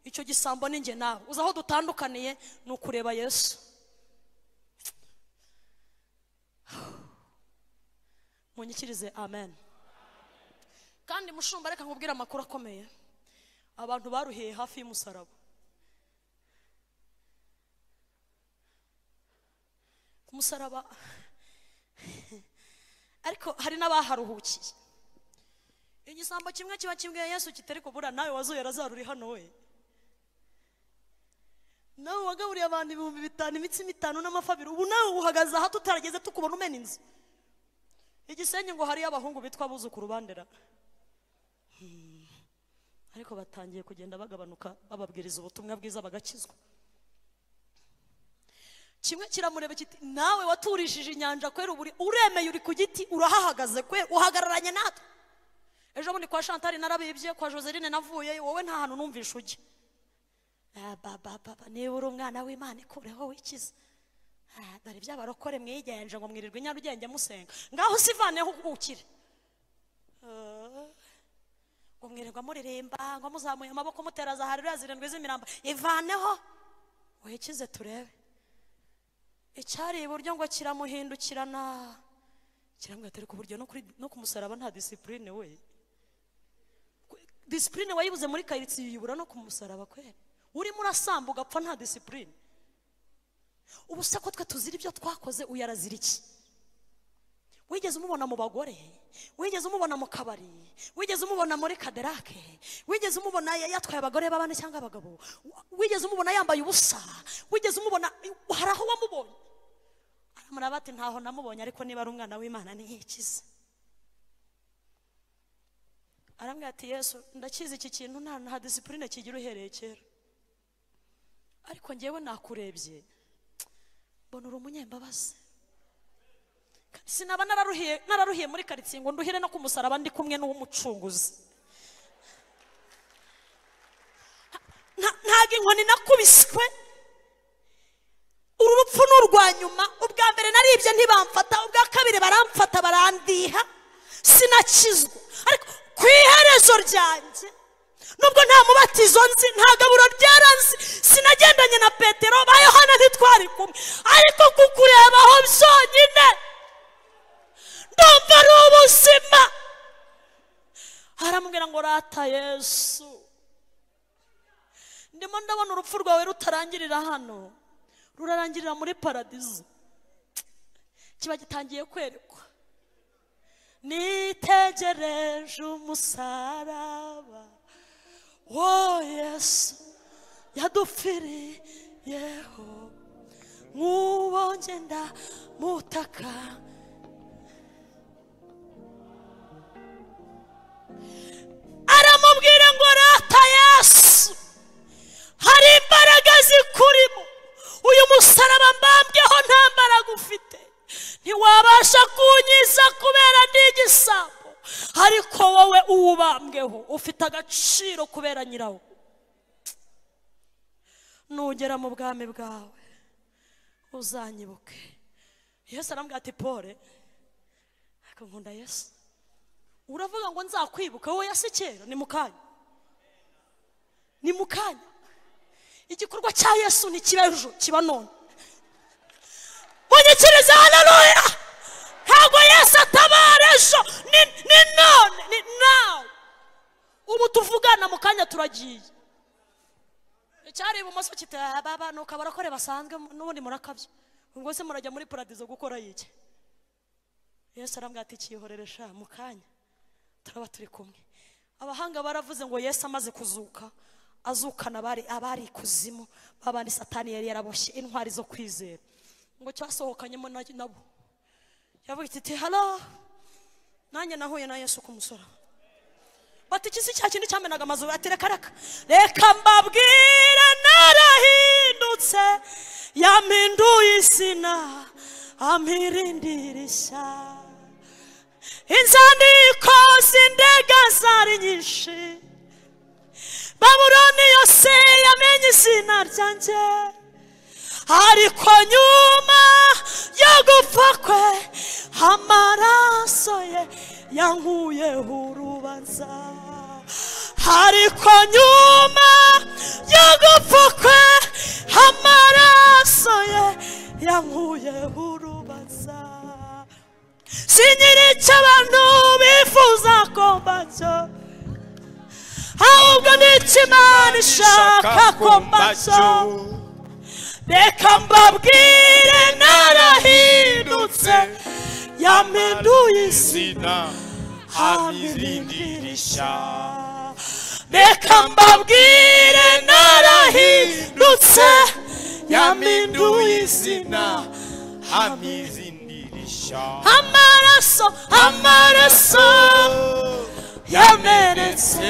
Icyo gisambo ninjye nawe. Uzi aho dutandukaniye ni ukureba Yesu. Munyikirize amen. Kandi mushumba reka nkubwire amakuru akomeye. Abantu baruhiye hafi y'umusaraba. Ku musaraba ariko hari n'abaharuhukiye. Igisambo kimwe kiba kimbwiye Yesu kitari kubura nawe wazuye Lazaro uri hano we. Nawe wagaburiye abantu 5000 imitsima 5 n'amafi 2, ubu nawe uhagaze aha tutarageze tukubona umena inzu. Igisenyi ngo hari abahungu bitwa abuzukuru bandera. Ariko batangiye kugenda bagabanuka bababwiriza ubutumwa bwiza bagakizwa. Kimwe kiramureba kiti nawe waturishije inyanja kwera uburi uremeye uri ku giti urahahagaze kwe uhagararanye natwe. Ejo bundi kwa Chantal narabibye, kwa Joseline navuye, wowe nta hantu numvisha ujye. Baba niba uri umwana w'Imana ikureho wikize. Dore by'abarokore mwigenje ngo mwirirwe Nyarugenge musenga. Ngaho sivaneho ukire. Ngo mwirirwa muririmba ngo muzamuye amaboko mutera za haleluya zirindwi z'imiramba. Ivaneho wikize turebe. Icyari iburyo ngo kiramuhindukirana. Kiramubwira ati ariko buryo no ku musaraba nta discipline we. Discipline wayibuze muri karitsiye uyibura no ku musaraba kwera. Urimo urasamba ugapfa nta discipline. Ubu se ko twe tuzira ibyo twakoze uyarazira iki? Wigeze umubona mu bagore? Wigeze umubona mu kabari? Wigeze umubona muri kaderake? Wigeze umubona yatwaye abagore b'abana cyangwa abagabo? Wigeze umubona yambaye ubusa? Wigeze umubona hari aho wamubonye? Aramuraba ati ntaho namubonye, ariko niba ari umwana w'Imana niyikize. Arambwira ati Yesu ndakizi iki kintu nta discipline kigira uhereye kera, ariko njyewe nakurebye mbona uri umunyembabazi. Sinaba nararuhiye muri karitsiye ngo nduhire no ku musaraba ndi kumwe n'uw'umucunguzi. Ntago inkoni nakubiswe, uru rupfu ni urwa nyuma. Ubwa mbere naribye ntibamfata, ubwa kabiri baramfata barandiha, sinakizwa. Ariko ku iherezo ryanjye nubwo nta mubatizo nzi, nta gaburo ryaranzi, sinagendanye na Petero ba Yohana ntitwari kumwe, ariko kukurebaho byonyine ndumva ari ubuzima. Aramubwira ngo rata Yesu, ndimo ndabona urupfu rwawe rutarangirira hano, rurarangirira muri paradizo. Kiba gitangiye kwerekwa. Nitegereje umusaraba wo Yesu yadupfiriyeho, nk'uwo ngenda mutaka. Aramubwira ngo rata Yesu, hari imbaraga zikurimo, uyu musaraba agaciro kubera nyirawo. Nugera mu bwami bwawe uzanyibuke. Yesu arambwira ati pole, ariko nkunda Yesu. Uravuga ngo nzakwibuka, wowe yasi kera ni mukanya, ni mukanya. Igikorwa cya Yesu ntikiba ejo, kiba none. Munyikirize haleluya. Ntabwo Yesu atabara ejo, ni none, ni now. Ubu tuvugana mu kanya turagiye. Icyari ibumoso kita baba nuko abarakore basanzwe n'ubundi murakabye, ubwo se murajya muri paradizo gukora iki? Yesu arambwira ati kihoreresha mu kanya turaba turi kumwe. Abahanga baravuze ngo Yesu amaze kuzuka azukana abari ikuzimu babandi Satani yari yaraboshye, intwari zo kwizera, ngo cyasohokanyemo nabo. Yavuga iti halo, nanjye nahuye na Yesu ku musaraba. Bati iki si cya kindi cyamenaga amazu? Ati reka reka reka mbabwire, narahindutse, yampinduye izina, ampirindirisha. Inzandiko z'indega zari nyinshi, Babuloni yose yamenye izina ryanjye, ariko nyuma yo gupfa kwe amaraso ye yankuyeho urubanza. Ariko nyuma yo gupfa kwe amaraso ye yankuyeho urubanza. Sinyiri icyo abantu bifuza ko mbacyo, ahubwo ni icyo Imana ishaka ko mbacyo. Reka mbabwire, narahindutse, yampinduye izina, ampirindirisha. Reka mbabwire, narahindutse, yampinduye izina, ampirindirisha. Amaraso, amaraso yamenetse,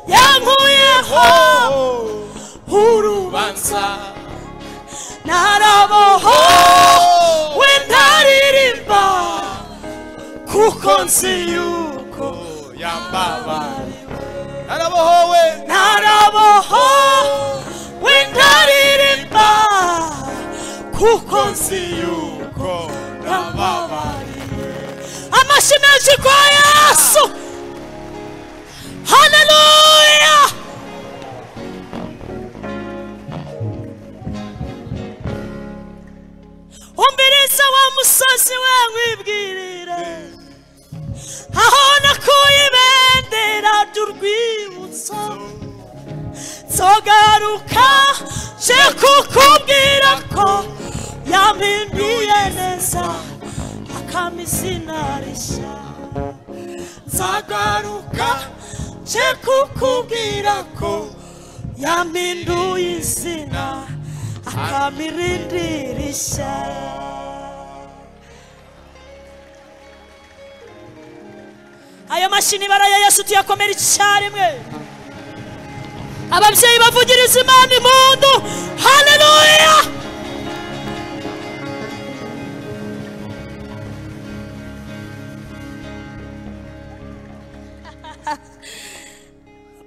yankuyeho urubanza. Narabohowe ndaririmba, kuko nzi yuko yambabariwe. Narabohowe, narabohowe ndaririmba, kuko nzi yuko yambabariwe. Amashyi menshi kwa Yesu. Haleluya. Umbiriza wa musozi we nkwibwirire, aho nakuye ibendera ry'urwibutso. Nzogaruka nje kukubwira ko yampinduye neza, akampa izina rishya. Nzagaruka nje kukubwira ko yampinduye izina, akampa irindi rishya. Ayo mashini bara ya Yesu tuyakomera icyarimwe. Ababyeyi bavugiriza Imana impundu. Haleluya.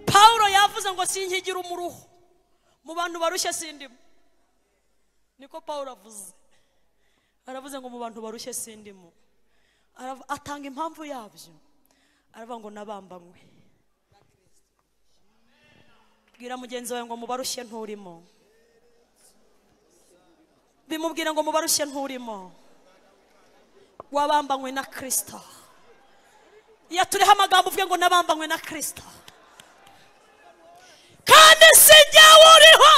Paulo yavuze ngo sinkigira umuruho mu bantu barushye sindimo. Niko Paulo avuze. Aravuze ngo mu bantu barushye sindimo. Atanga impamvu yabyo. Aravuga ngo nabambanywe. Bwira mugenzi wawe ngo mubarushye nturimo. Bimubwira ngo mubarushye nturimo. Wabambanywe na Kristo. Iyo turiho amagambo uvuge ngo nabambanywe na Kristo. Kandi si jyewe uriho,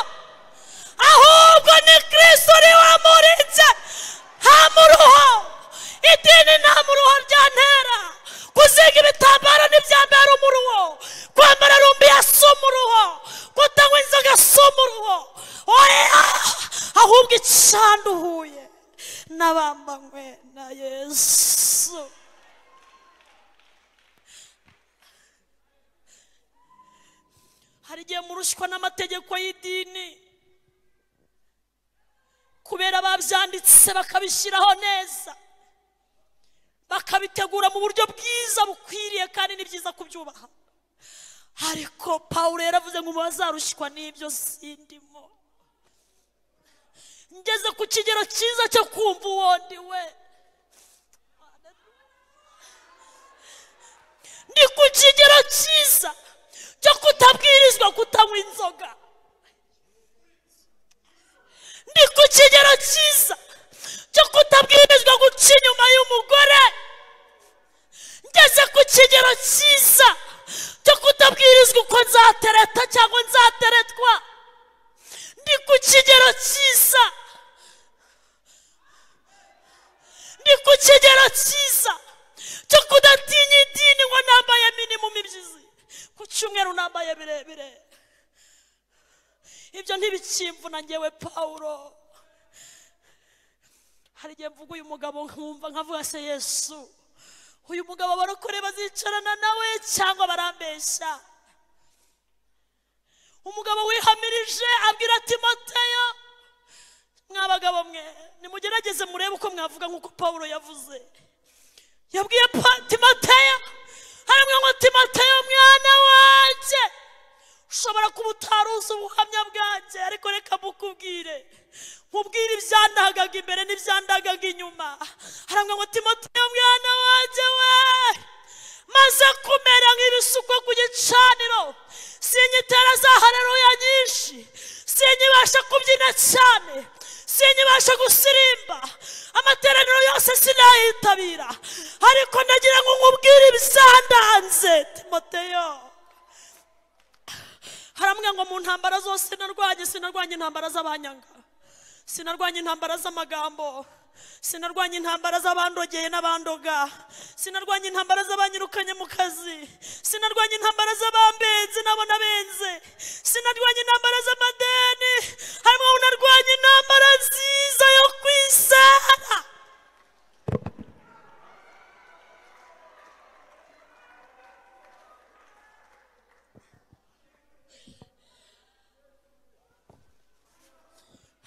ahubwo ni Kristo uri wamuritse. Nta muruho, idini nta muruho ryantera. Kuziga ibitambaro ntibyambera umuruho, kwambara rumbiya si umuruho, kutanywa inzoga si umuruho. Oya, ahubwo icyanduhuye nabambanywe na Yesu. Hari igihe murushywa n'amategeko y'idini kubera babyanditse bakabishyiraho neza, bakabitegura mu buryo bwiza bukwiriye, kandi ni byiza kubyubaha. Ariko Pawulo yaravuze ngo bazarushywa n'ibyo sindimo. Ngeze ku kigero cyiza cyo kumva uwo ndi we. Ndi ku kigero cyiza cyo kutabwirizwa kutanywa inzoga. Ndi ku kigero cyiza cyo kutabwirizwa guca inyuma y'umugore. Ngeze ku kigero cyiza cyo kutabwirizwa uko nzatereta cyangwa nzateretwa. Ndi ku kigero cyiza. Ndi ku kigero cyiza cyo kudatinya idini ngo nambaye minimum ibyizi, ku cyumweru nambaye birebire. Ibyo ntibikimvuna ngewe Pawulo. Hari igihe mvuga uyu mugabo nkumva nkavuga se Yesu, uyu mugabo abarokore bazicarana nawe cyangwa barambeshya? Umugabo wihamirije abwira Timoteyo, mwabagabo mwe nimugerageze murebe uko mwavuga nk'uko Pawulo yavuze. Yabwiye Timoteyo, haramwe ngo Timoteyo mwana wanjye, ushobora kuba utaruzi ubuhamya bwanjye, ariko reka mukubwire, nkubwire ibyandagaga imbere n'ibyandagaga inyuma. Haramwe ngo Timoteyo mwana wanjye we, maze kumera nk'ibisukwa ku gicaniro, sinyitera za haleluya nyinshi, sinyibasha kubyina cyane, sinyibasha gusirimba, amateraniro yose sinayitabira, ariko ndagira ngo nkubwire ibyandanze. Timoteyo haramwe ngo mu ntambara zose narwanye, sinarwanye intambara z'abanyanga, sinarwanye intambara z'amagambo, sinarwanye intambara z'abandogeye n'abandoga, sinarwanye intambara z'abanyirukanye mu kazi, sinarwanye intambara z'abambenze nabo nabenze, sinarwanye intambara z'amadeni, harimo unarwanye intambara nziza yo kwizera.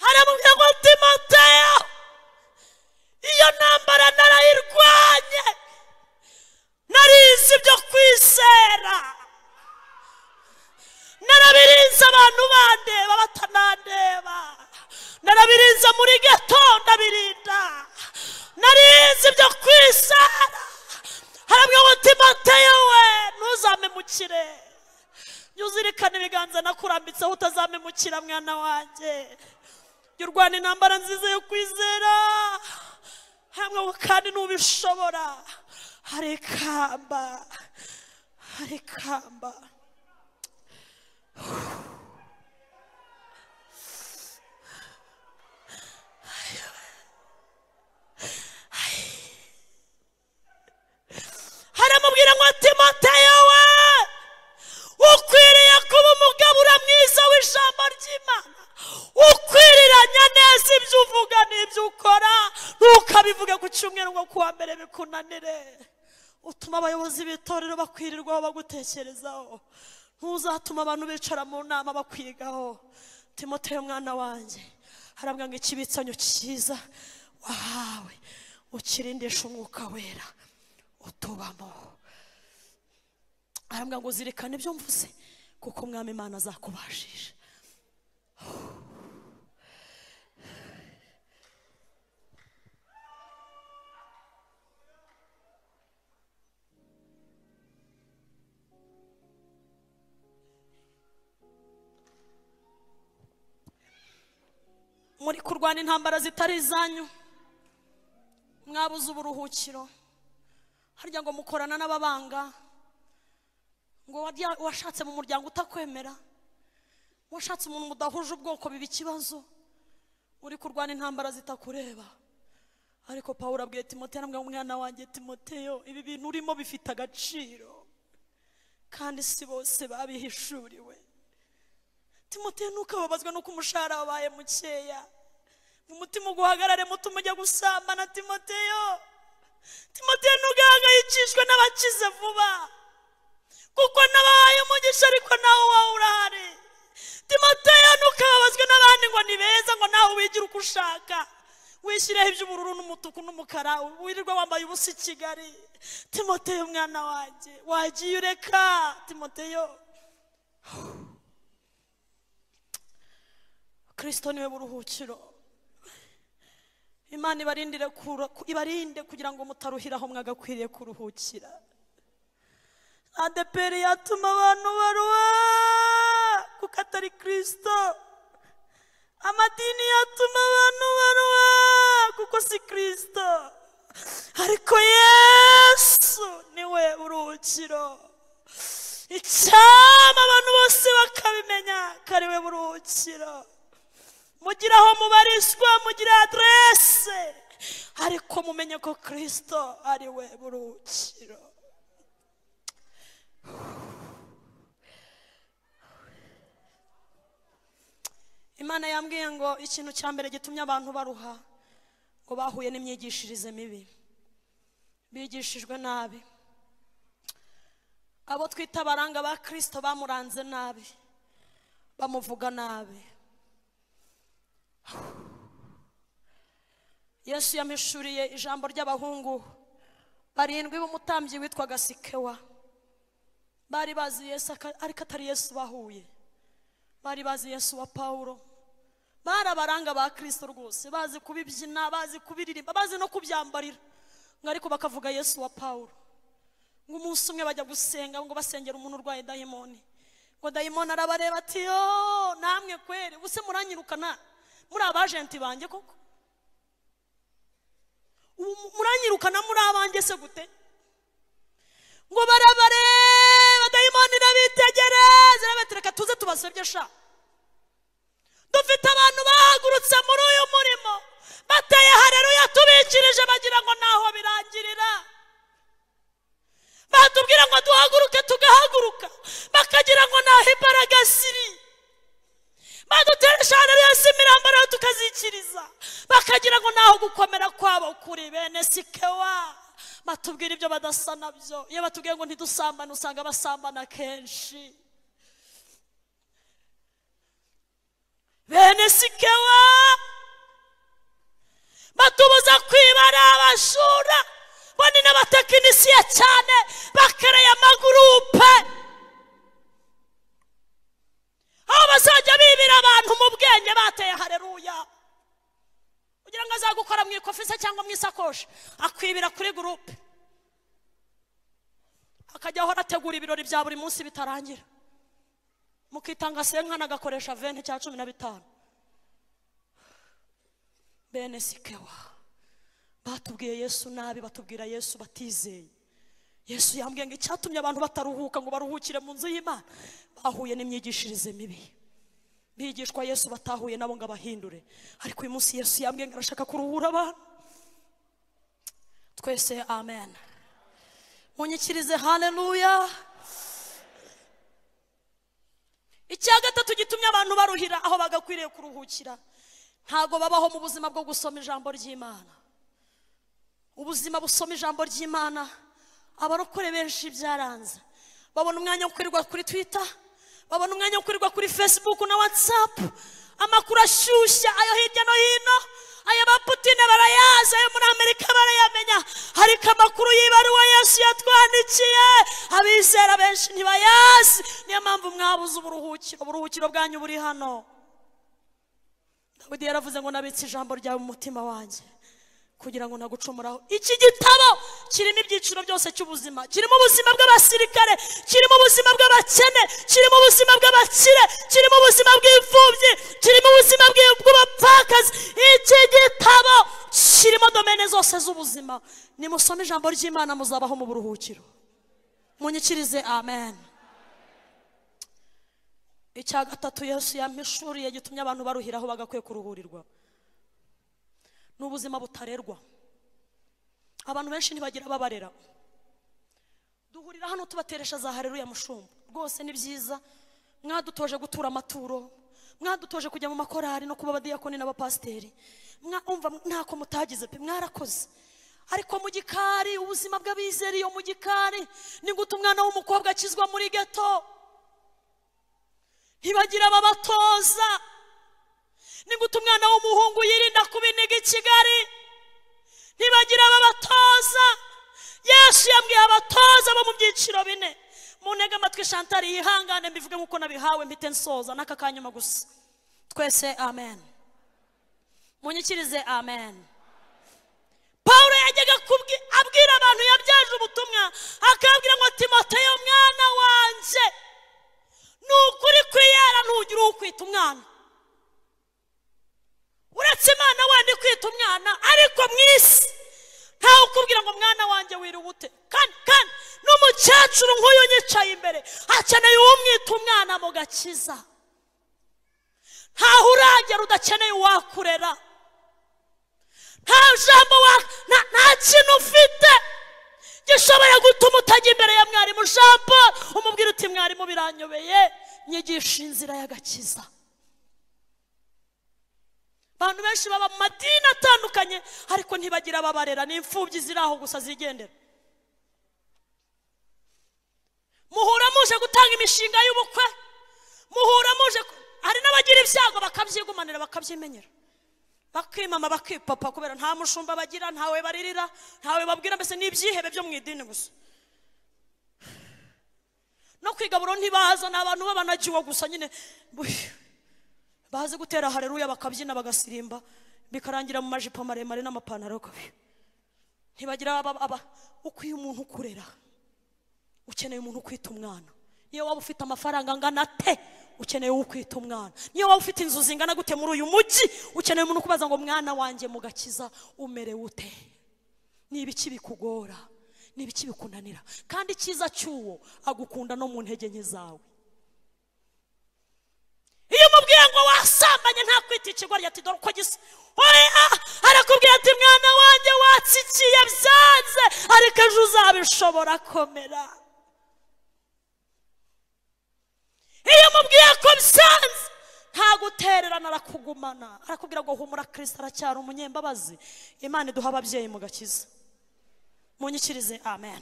Haramubwira ngo Timoteyo, iyo ntambara narayirwanye, narizi ibyo kwizera, narabirinze abantu bandeba batanandeba, narabirinze muri geto ndabirinda, narizi ibyo kwizera. Haramubwira ngo Timoteyo we, ntuzamemukire, nyuzirikane ibiganza nakurambitseho utazamemukira mwana wanjye. Urwana intambara nziza yo kwizera, hamwe kandi nubishobora hari ikamba, hari ikamba. Haramubwira ngo Timoteyo we, ukwiriye kuba umugabura mwiza w'ijambo ry'Imana, ukwiriranya neza ibyo uvuga n'ibyo ukora, ntukabivuge ku cyumweru ngo kuwa mbere bikunanire. Utuma abayobozi b'itorero bakwirirwaho bagutekerezaho, ntuzatuma abantu bicara mu nama bakwigaho. Timoteyo mwana wanjye, harabwa ngo ikibitsanyo cyiza wahawe ukirindisha umwuka wera utubamo. Arambwa ngo zirikane ibyo mvuze, kuko Umwami Imana azakubashisha. Muri kurwana intambara zitari izanyu, mwabuze uburuhukiro. Harya ngo mukorana n'ababanga, ngo washatse mu muryango utakwemera, washatse umuntu mudahuje ubwoko biba ikibazo. Uri kurwana intambara zitakureba. Ariko Pawulo abwiye Timoteyo, aramubwira ngo mwana wanjye Timoteyo, ibi bintu urimo bifite agaciro, kandi si bose babihishuriwe. Timoteyo ntukababazwe nuko umushahara wabaye mukeya, umutima uguhagarare muto ujya gusambana. Timoteyo, Timoteyo ntugahangayikishwe n'abakize vuba, kuko nabahaye umugisha ariko nawe wawe urahari. Timoteyo ntukababazwe n'abandi ngo ni beza, ngo nawe wigire uko ushaka, wishyireho iby'ubururu n'umutuku n'umukara, wirirwa wambaye ubusa i Kigali. Timoteyo mwana wanjye, wagiye ureka. Timoteyo Kristo niwe buruhukiro. Imana ibarindire ibarinde kugira ngo mutaruhiraho mwagakwiriye kuruhukira. ADPR yatuma abantu baruha kuko atari Kristo. Amadini yatuma abantu baruha kuko si Kristo. Ariko Yesu niwe buruhukiro. Icyama abantu bose bakabimenya ko ari we buruhukiro. Mugira aho mubarizwa, mugira adresse, ariko mumenye ko Kristo ari we buruhukiro. Imana yambwiye ngo ikintu cya mbere gitumye abantu baruha ngo bahuye n'imyigishirize mibi, bigishijwe nabi. Abo twita abaranga ba Kristo bamuranze nabi, bamuvuga nabi. Yesu yamishuriye ijambo ry'abahungu barindwi b'umutambyi witwaga Sikewa. Bari bazi Yesu ariko atari Yesu bahuye. Bari bazi Yesu wa Paulo. Bari abaranga ba Kristo rwose, bazi kubibyina, bazi kubiririmba, bazi no kubyambarira. Ngo ariko bakavuga Yesu wa Paulo. Ngo umunsi umwe bajya gusenga, ngo basengera umuntu urwaye dayimoni. Ngo dayimoni arabareba ati yo namwe kweri, ubuse muranyirukana muri abajenti banjye koko? Muranyirukana muri abanjye se gute? Ngo barabareba, dayimoni irabitegereza, irabatereka tuze tubasebye sha. Dufite abantu bahagurutse muri uyu murimo bateye haleluya tubikirije bagira ngo naho birangirira. Batubwira ngo duhaguruke tugahaguruka, bakagira ngo naho imbaraga ziri. Baduteresha haleluya z'imirambararo tukazikiriza, bakagira ngo naho gukomera kwabo kuri. Bene Sikewa batubwira ibyo badasa nabyo. Iyo batubwiye ngo ntidusambane usanga basambana kenshi. Bene Sikewa batubuza kwibara abashura, boni n'abatekinisiye cyane bakereye amagurupe aho bazajya bibira abantu mu bwenge bateye haleluya. Kugira ngo azagukora mu ikofi se cyangwa mu isakoshi, akwibira kuri gurupe, akajya ahora ategura ibirori bya buri munsi bitarangira. Mukitanga senkana agakoresha 20 cya 15. Bene Sikewa batubwiye Yesu nabi, batubwira Yesu batizeye. Yesu yambwiye ngo icyatumye abantu bataruhuka ngo baruhukire mu nzu y'Imana, bahuye n'imyigishirize mibi. Bigishwa Yesu batahuye nabo ngo abahindure. Ariko uyu munsi Yesu yambwiye ngo arashaka kuruhura abantu twese. Amen. Munyikirize haleluya. Icya gatatu gitumye abantu baruhira aho bagakwiriye kuruhukira, ntago babaho mu buzima bwo gusoma ijambo ry'Imana. Ubuzima busoma ijambo ry'Imana, abarokore benshi byaranze. Babona umwanya wo kwirirwa kuri Twitter, babona umwanya wo kwirirwa kuri Facebook na WhatsApp. Amakuru ashyushya ayo hirya no hino, ayo ba Putin barayazi, ayo muri Amerika barayamenya, ariko amakuru y'ibaruwa Yesu yatwandikiye abizera benshi ntibayazi. Niyo mpamvu mwabuze uburuhukiro. Uburuhukiro bwanyu buri hano. Dawidi yaravuze ngo nabitse ijambo ryawe mu mutima wanjye kugira ngo ntagucumuraho. Iki gitabo kirimo ibyiciro byose cy'ubuzima. Kirimo ubuzima bw'abasirikare, kirimo ubuzima bw'abakene, kirimo ubuzima bw'abakire, kirimo ubuzima bw'imfubyi, kirimo ubuzima bw'abapfakazi. Iki gitabo kirimo domene zose z'ubuzima. Nimusome ijambo ry'Imana muzabaho mu buruhukiro. Munyikirize amen. Icya gatatu Yesu yampishuriye gitumye abantu baruhiraho bagakwiye kuruhurirwa, n'ubuzima butarerwa. Abantu benshi ntibagira babarera. Duhurira hano tubateresha za haleluya mushumba. Rwose ni byiza, mwadutoje gutura amaturo, mwadutoje kujya mu makorari no kuba abadiyakoni n'abapasiteri. Mwumva ntako mutagize pe, mwarakoze. Ariko mu gikari, ubuzima bw'abizera iyo mu gikari ni gute umwana w'umukobwa akizwa muri ghetto? Ntibagira babatoza. Ni gute umwana w'umuhungu yirinda kubiniga i Kigali? Ntibagira babatoza. Yesu yambwiye abatoza bo mu byiciro bine: Muntege amatwi Chantal yihangane mbivuge nkuko nabihawe mpite nsoza n'aka kanyuma gusa. Twese amen. Munyikirize amen. Paulo yajyaga abwira abantu yabyaje ubutumwa, akabwira ngo Timoteyo mwana wanje, nukuri kwiyera ntugira ukwita umwana. Uretse Imana wandi kwita umwana, ariko mwisi ntawe ukubwira ngo mwana wanjye wirubute. Kandi n'umukecuru nk'uyu nyicaye imbere akeneye uwumwita umwana mu gakiza. Ntaho uragera udakeneye uwakurera. Nta jambo nta kintu ufite gishobora gutuma utajya imbere ya mwarimu Jean Paul umubwira uti mwarimu biranyobeye, nyigisha inzira y'agakiza. Abantu benshi baba mu madini atandukanye ariko ntibagira ababarera, ni imfubyi ziri aho gusa zigendera. Muhura muje gutanga imishinga y'ubukwe, muhura muje, hari n'abagira ibyago bakabyigumanira bakabyimenyera, bakimama bakipapa kubera nta mushumba bagira, ntawe baririra, ntawe babwira, mbese n'ibyihebe byo mu idini gusa. No kwigaburo ntibaza, ni abantu babanagiwe gusa nyine bazi gutera haleluya bakabyina bagasirimba bikarangira mu majipo maremare n'amapantaro. Ntibagira aba ukwiye umuntu ukurera, ukeneye umuntu ukwita umwana. Niyo waba ufite amafaranga angana te, ukeneye ukwita umwana. Niyo waba ufite inzu zingana gute muri uyu mujyi, ukeneye umuntu ukubaza ngo mwana wanjye mu gakiza umerewe ute, ni ibiki bikugora, ni ibiki bikunanira. Kandi icyiza cy'uwo agukunda no mu ntege nke zawe. Iyo umubwiye ngo wasambanye nta kwita ikigoryi ati dore uko gisa, oya, arakubwira ati mwana wanjye watsikiye byanze, ariko ejo uzabishobora, komera. Iyo umubwiye ko byanze nta gutererana, arakugumana, arakubwira ngo humura, Kristo aracyari umunyembabazi. Imana iduha ababyeyi mu gakiza. Munyikirize amen.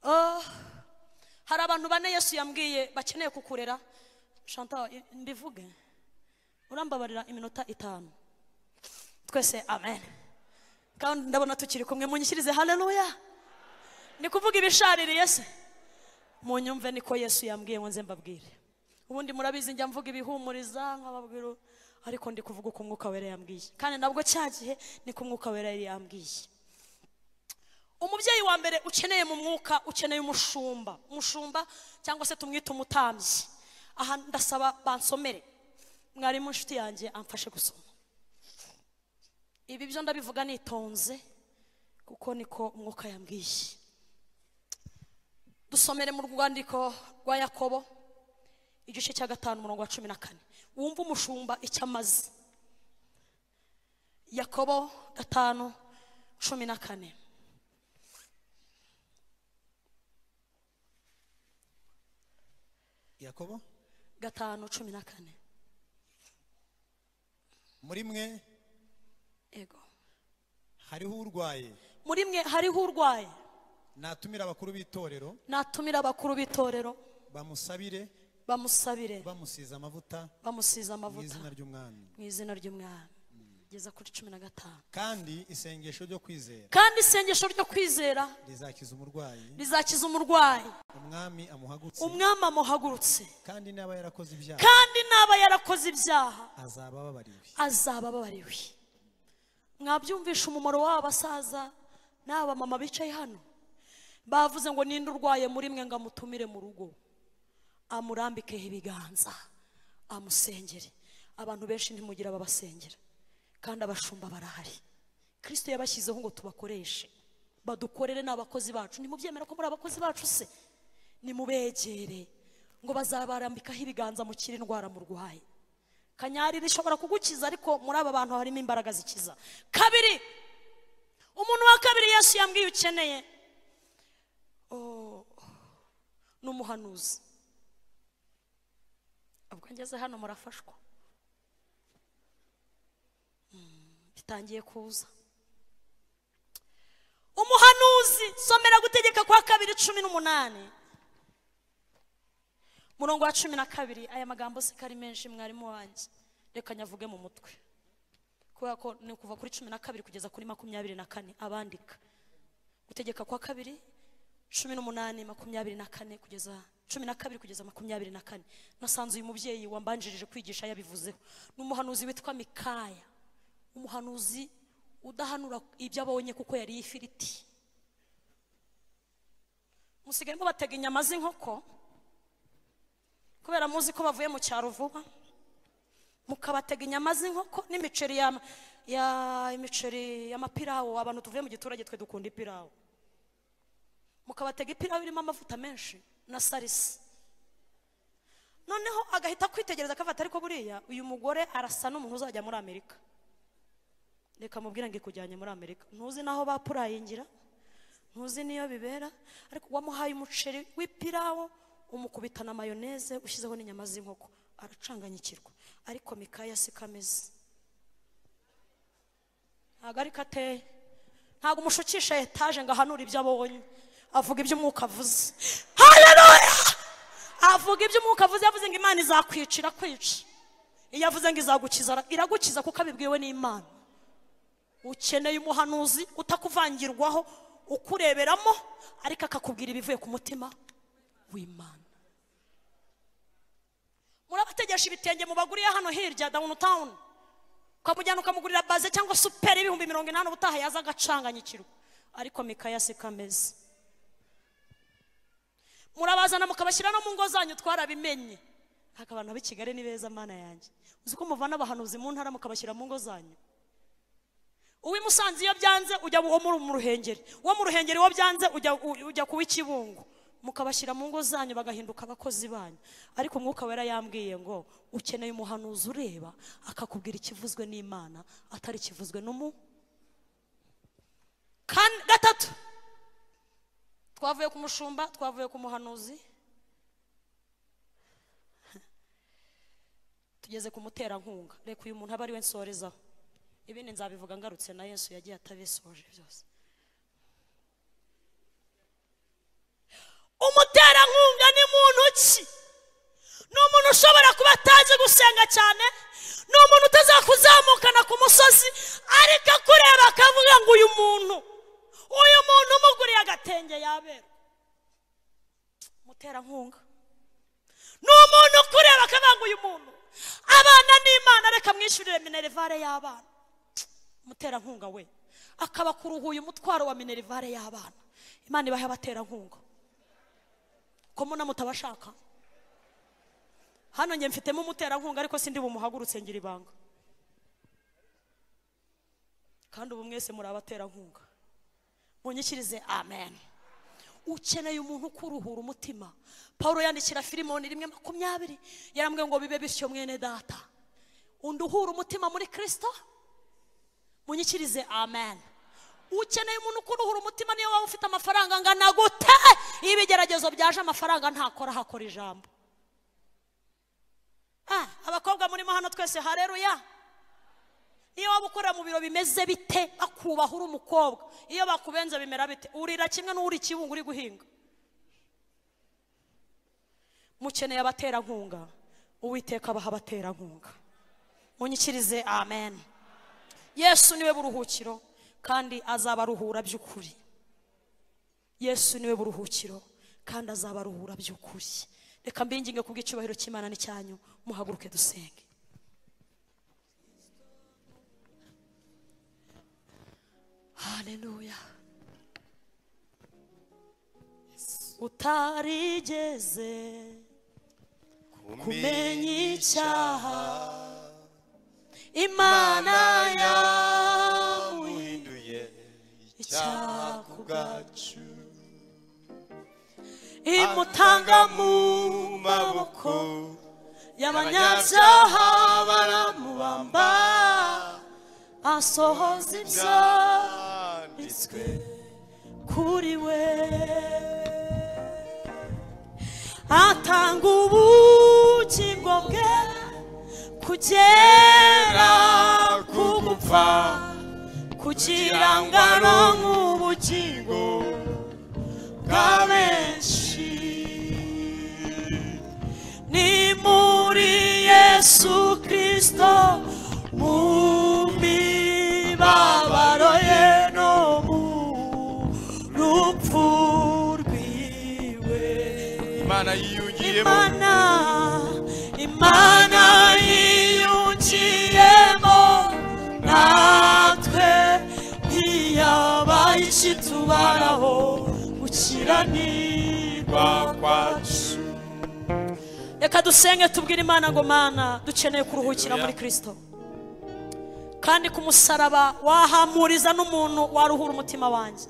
Oh, hari abantu bane Yesu yambwiye bakeneye kukurera. Chantal mbivuge, urambabarira iminota 5. Twese amen. Kandi ndabona tukiri kumwe, munyikirize haleluya. Ni kuvuga ibishaririye se, munyumve niko Yesu yambwiye ngo nze mbabwire. Ubundi murabizi njya mvuga ibihumuriza nkababwira, ariko ndi kuvuga uko Umwuka Wera yambwiye. Kandi nabwo cyagihe niko Umwuka Wera yambwiye. Umubyeyi wa mbere ukeneye mu mwuka, ukeneye umushumba. Umushumba cyangwa se tumwita umutambyi. Aha ndasaba bansomere, mwarimu inshuti yanjye amfashe gusoma. Ibi byo ndabivuga nitonze kuko niko Umwuka yambwiye. Dusomere mu rwandiko rwa Yakobo igice cya 5 umurongo wa 14. Wumva umushumba icyo amaze. Yakobo 5:14. Yakobo 5:14. Muri mwe ego hariho urwaye. Muri mwe hariho urwaye. Natumira abakuru b'itorero. Natumira abakuru b'itorero. Bamusabire. Bamusabire. Bamusiza amavuta. Bamusiza amavuta. Mu izina ry'Umwami. Mu izina ry'Umwami. Geza kuri 15. Kandi isengesho ryo kwizera. Kandi isengesho ryo kwizera rizakiza umurwayi. Rizakiza umurwayi. Umwami amuhagurutse. Umwami amuhagurutse. Kandi naba yarakoze ibyaha. Kandi naba yarakoze ibyaha. Azaba ababariwe. Azaba ababariwe. Mwabyumvisha umumaro w'aba basaza n'aba mama bicaye hano. Bavuze ngo ninde urwaye muri mwe ngo amutumire mu rugo, amurambikeho ibiganza, amusengere. Abantu benshi ntimugira babasengera, kandi abashumba barahari. Kristo yabashyizeho ngo tubakoreshe, badukorere n'abakozi bacu. Nimubyemera ko muri abakozi bacu se, nimubegere ngo bazabarambikaho ibiganza mukire indwara murwaye. Kanyari rishobora kugukiza, ariko muri aba bantu harimo imbaraga zikiza. Kabiri, umuntu wa kabiri Yesu yambwiye ukeneye n'umuhanuzi. Ubwo ngeze hano murafashwa, bitangiye kuza. Umuhanuzi, somera Gutegeka kwa kabiri 18 murongo wa 12. Aya magambo se kari menshi mwarimu wanjye, reka nyavuge mu mutwe kubera ko ni kuva kuri 12 kugeza kuri 24. Abandika Gutegeka kwa kabiri 18 24 kugeza 12 kugeza 24. Nasanze uyu mubyeyi wambanjirije kwigisha yabivuzeho. Ni umuhanuzi witwa Mikaya, umuhanuzi udahanura ibyo abonye kuko yari ifiriti. Musigaye mubatega inyama z'inkoko kubera muzi ko bavuye mu cyaro vuba, mukabatega inyama z'inkoko n'imiceri ya imiceri y'amapirawo. Abantu tuvuye mu giturage twe dukunda ipirawo. Mukabatega ipirawo irimo amavuta menshi na sarisi. Noneho agahita kwitegereza akafata, ariko buriya uyu mugore arasa n'umuntu uzajya muri Amerika. Reka mubwira ngo ikujyanye muri Amerika, ntuzi naho bapurayingira, ntuzi niyo bibera, ariko wamuhaye umuceri w'ipirawo umukubita na mayoneze ushyizeho n'inyama z'inkoko, aracanganyikirwa. Ariko Mikaya si kameze, ntabwo ariko ateye, ntabwo umushukisha etaje ngo ahanure ibyo abonye, avuga ibyo umwuka avuze. Haleluya! Avuga ibyo umwuka avuze. Yavuze ngo Imana izakwicira kwica, iyo avuze ngo izagukiza iragukiza, kuko abibwiwe n'Imana. Ukeneye umuhanuzi utakuvangirwaho, ukureberamo, ariko akakubwira ibivuye ku mutima w'Imana. Murabategesha ibitenge mubaguriye hano hirya downtown, ukamujyana ukamugurira baze cyangwa super 80,000, ubutaha yaza agacanganyikirwa. Ariko Mikaya si kameze. Murabazana mukabashyira no mu ngo zanyu, twarabimenye. Haka abantu b'i Kigali ni beza mana yanjye. Uzi ko muvana abahanuzi mu ntara mukabashyira mu ngo zanyu. Uwi Musanze iyo byanze ujya uwo mu Ruhengeri, uwo mu Ruhengeri wo byanze ujya kuwa Kibungo, mukabashyira mu ngo zanyu bagahinduka abakozi banyu. Ariko umwuka wera yambwiye ngo ukeneye umuhanuzi ureba akakubwira ikivuzwe n'Imana atari ikivuzwe n'umu. Gatatu, twavuye ku mushumba, twavuye ku muhanuzi, tugeze ku muterankunga. Reka uyu muntu aba ari we nsorezaho, ibindi nzabivuga ngarutse na Yesu yagiye atabisoje byose. Umuterankunga ni muntu ki? Ni umuntu ushobora kuba atazi gusenga cyane, ni umuntu utazakuzamukana ku musozi, ariko akureba akavuga ngo uyu muntu umuguriye agatenge yabera. Umuterankunga ni umuntu ukureba akavuga ngo uyu muntu abana n'Imana, reka mwishyurire minerivare y'abana. Umuterankunga we akaba kuruhuye umutwaro wa minerivare y'abana. Imana ibahe abaterankunga ko muna mutabashaka. Hano nge mfitemo umuterankunga, ariko sindi bumuhagurutse ngira ibanga. Kandi ubu mwese muri abaterankunga, munyikirize amen. Ukeneye umuntu ukuruhura umutima. Paulo yandikira Filimoni 1:20 yarambwiye ngo bibe bityo mwene data, unduhura umutima muri Kristo. Munyikirize amen. Ukeneye umuntu ukuruhura umutima, niyo waba ufite amafaranga angana gute, iyo ibigeragezo byaje amafaranga ntakora, hakora ijambo. Abakobwa murimo hano twese haleluya. Iyo waba ukora mu biro bimeze bite, akubaha uri umukobwa, iyo bakubenza bimera bite, urira kimwe n'uri Kibungo uri guhinga. Mukeneye abaterankunga, Uwiteka abaha abaterankunga. Munyikirize amen. Yesu niwe buruhukiro kandi azabaruhura by'ukuri. Yesu niwe buruhukiro kandi azabaruhura by'ukuri. Reka mbinginge kubw'icyubahiro cy'Imana n'icyanyu, muhaguruke dusenge. Haleluya. Utarigeze kumenya icyaha, Imana yamuhinduye icyaha ku bwacu, imutanga mu maboko y'abanyabyaha baramubamba, asohoza ibyanditswe kuri we, atanga ubugingo bwe kugera ku gupfa, kugira ngo aronke ubugingo bwa benshi. Ni muri Yesu Kristo mu mibabaro ye no mu rupfu rwiwe. Imana, Imana yiyungiyemo natwe ntiyabaye ikitubaraho gukiranirwa kwacu. Reka dusenge tubwire Imana ngo Mana dukeneye kuruhukira muri Kristo, kandi ku musaraba wahamuriza n'umuntu waruhura umutima wanjye.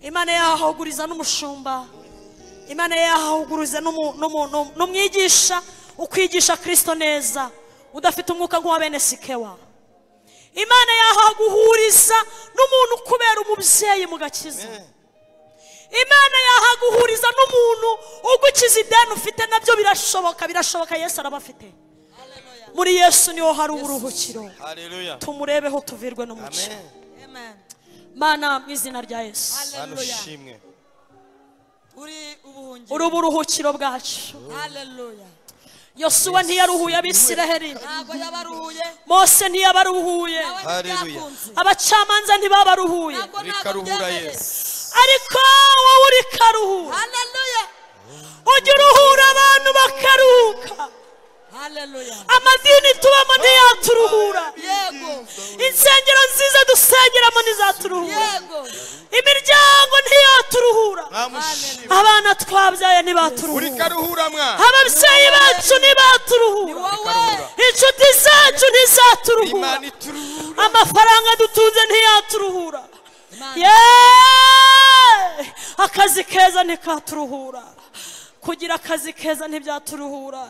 Imana yahahuguriza n'umushumba, Imana yahahuguriza n'umwigisha ukwigisha Kristo neza udafite umwuka nk'uwa bene Sikewa. Imana yahaguhuriza n'umuntu kubera umubyeyi mu gakiza. Imana yahaguhuriza n'umuntu ugukiza ideni ufite, nabyo birashoboka, birashoboka. Yesu arabafite. Muri Yesu niho hari uburuhukiro. Tumurebeho tuvirwe n'umucyo. Mana mu izina rya Yesu, uri uburuhukiro bwacu. Yosuwa ntiyaruhuye Abisiraheli, Mose ntiyabaruhuye, abacamanza ntibabaruhuye, ariko wowe uri karuhura. Ujya uruhura abantu bakaruhuka. Amadini tubamo ntiyaturuhura, insengero nziza dusengeramo ntizaturuhura, imiryango ntiyaturuhura, abana twabyaye ntibaturuhura, ababyeyi bacu ntibaturuhura, inshuti zacu ntizaturuhura, amafaranga dutunze ntiyaturuhura, akazi keza ntikaturuhura, kugira akazi keza ntibyaturuhura,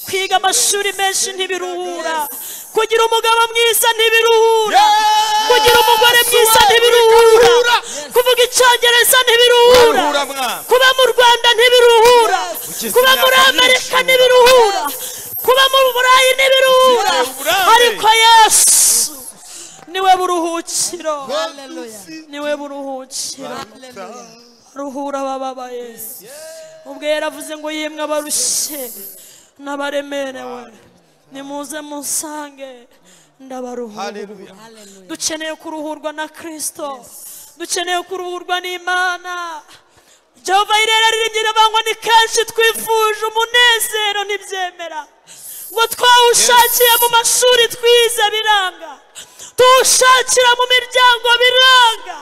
kwiga amashuri menshi ntibiruhura, kugira umugabo mwiza ntibiruhura, kugira umugore mwiza ntibiruhura, kuvuga icyongereza ntibiruhura, kuba mu Rwanda ntibiruhura, kuba muri Amerika ntibiruhura, kuba mu Burayi ntibiruhura, ariko Yesu niwe buruhukiro, niwe buruhukiro. Ruhura abababaye. Ubwo yaravuze ngo yemwe abarushye n'abaremerewe nimuze munsange ndabaruhura. Dukeneye kuruhurwa na Kristo, dukeneye kuruhurwa n'Imana. Jehova irera ririmbye bangwa ni kenshi twifuje umunezero ntibyemera, ngo twawushakiye mu mashuri twize biranga, tuwushakira mu miryango biranga,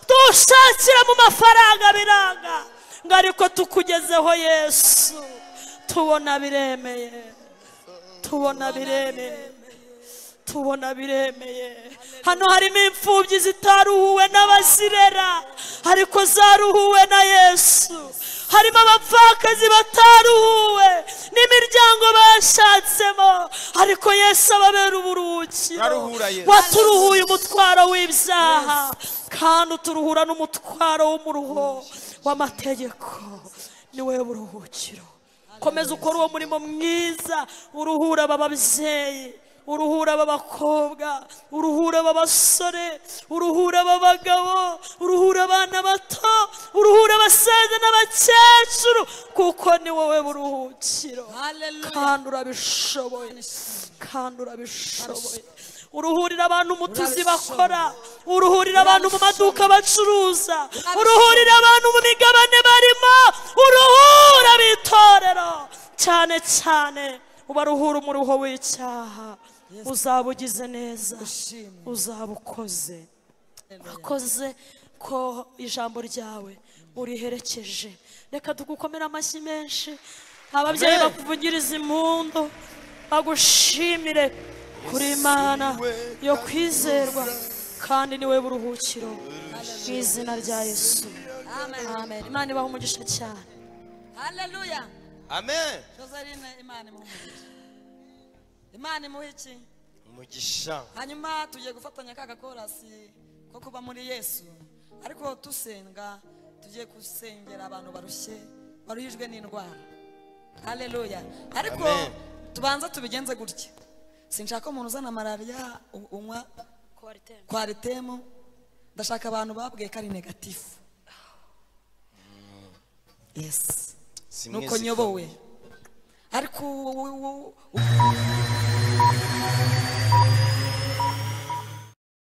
tuwushakira mu mafaranga biranga, ngo ariko tukugezeho Yesu tubona biremeye, tubona biremeye, tubona biremeye. Hano harimo imfubyi zitaruhuwe n'abazirera ariko zaruhuwe na Yesu. Harimo abapfakazi bataruhuwe n'imiryango bashatsemo ariko Yesu ababera uburuhukiro. Waturuhuye umutwaro w'ibyaha kandi uturuhura n'umutwaro w'umuruho w'amategeko. Niwe buruhukiro. Komeza ukora uwo murimo mwiza, uruhura aba babyeyi, uruhura aba bakobwa, uruhura aba basore, uruhura aba bagabo, uruhura abana bato, uruhura abasaza n'abakecuru, kuko ni wowe buruhukiro. Kandi urabishoboye, kandi urabishoboye. Uruhurira abantu mu tuzi bakora, uruhurira abantu mu maduka bacuruza, uruhurira abantu mu migabane barimo, uruhura bitorero cyane cyane ubaruhura umuruho w'icyaha. Uzaba ugize neza, uzaba ukoze. Urakoze ko ijambo ryawe uriherekeje. Reka tugukomere amashyi menshi, ababyeyi bakuvugiriza impundu bagushimire kuri Imana yo kwizerwa, kandi niwe buruhukiro mu izina rya Yesu. Amen. Imana ibahe umugisha cyane. Haleluya. Amen. Joseline, Imana imuhe umugisha. Imana imuhe iki? Umugisha. Hanyuma tugiye gufatanya ka gakorasi ko kuba muri Yesu, ariko tusenga tugiye gusengera abantu barushye, baruhijwe n'indwara. Haleluya. Ariko tubanza tubigenze gutya. Sinshaka umuntu uzana malaria unywa kwaritemu, ndashaka abantu babwiye ko ari negatifu. Yes. Nuko nyobowe. Ariko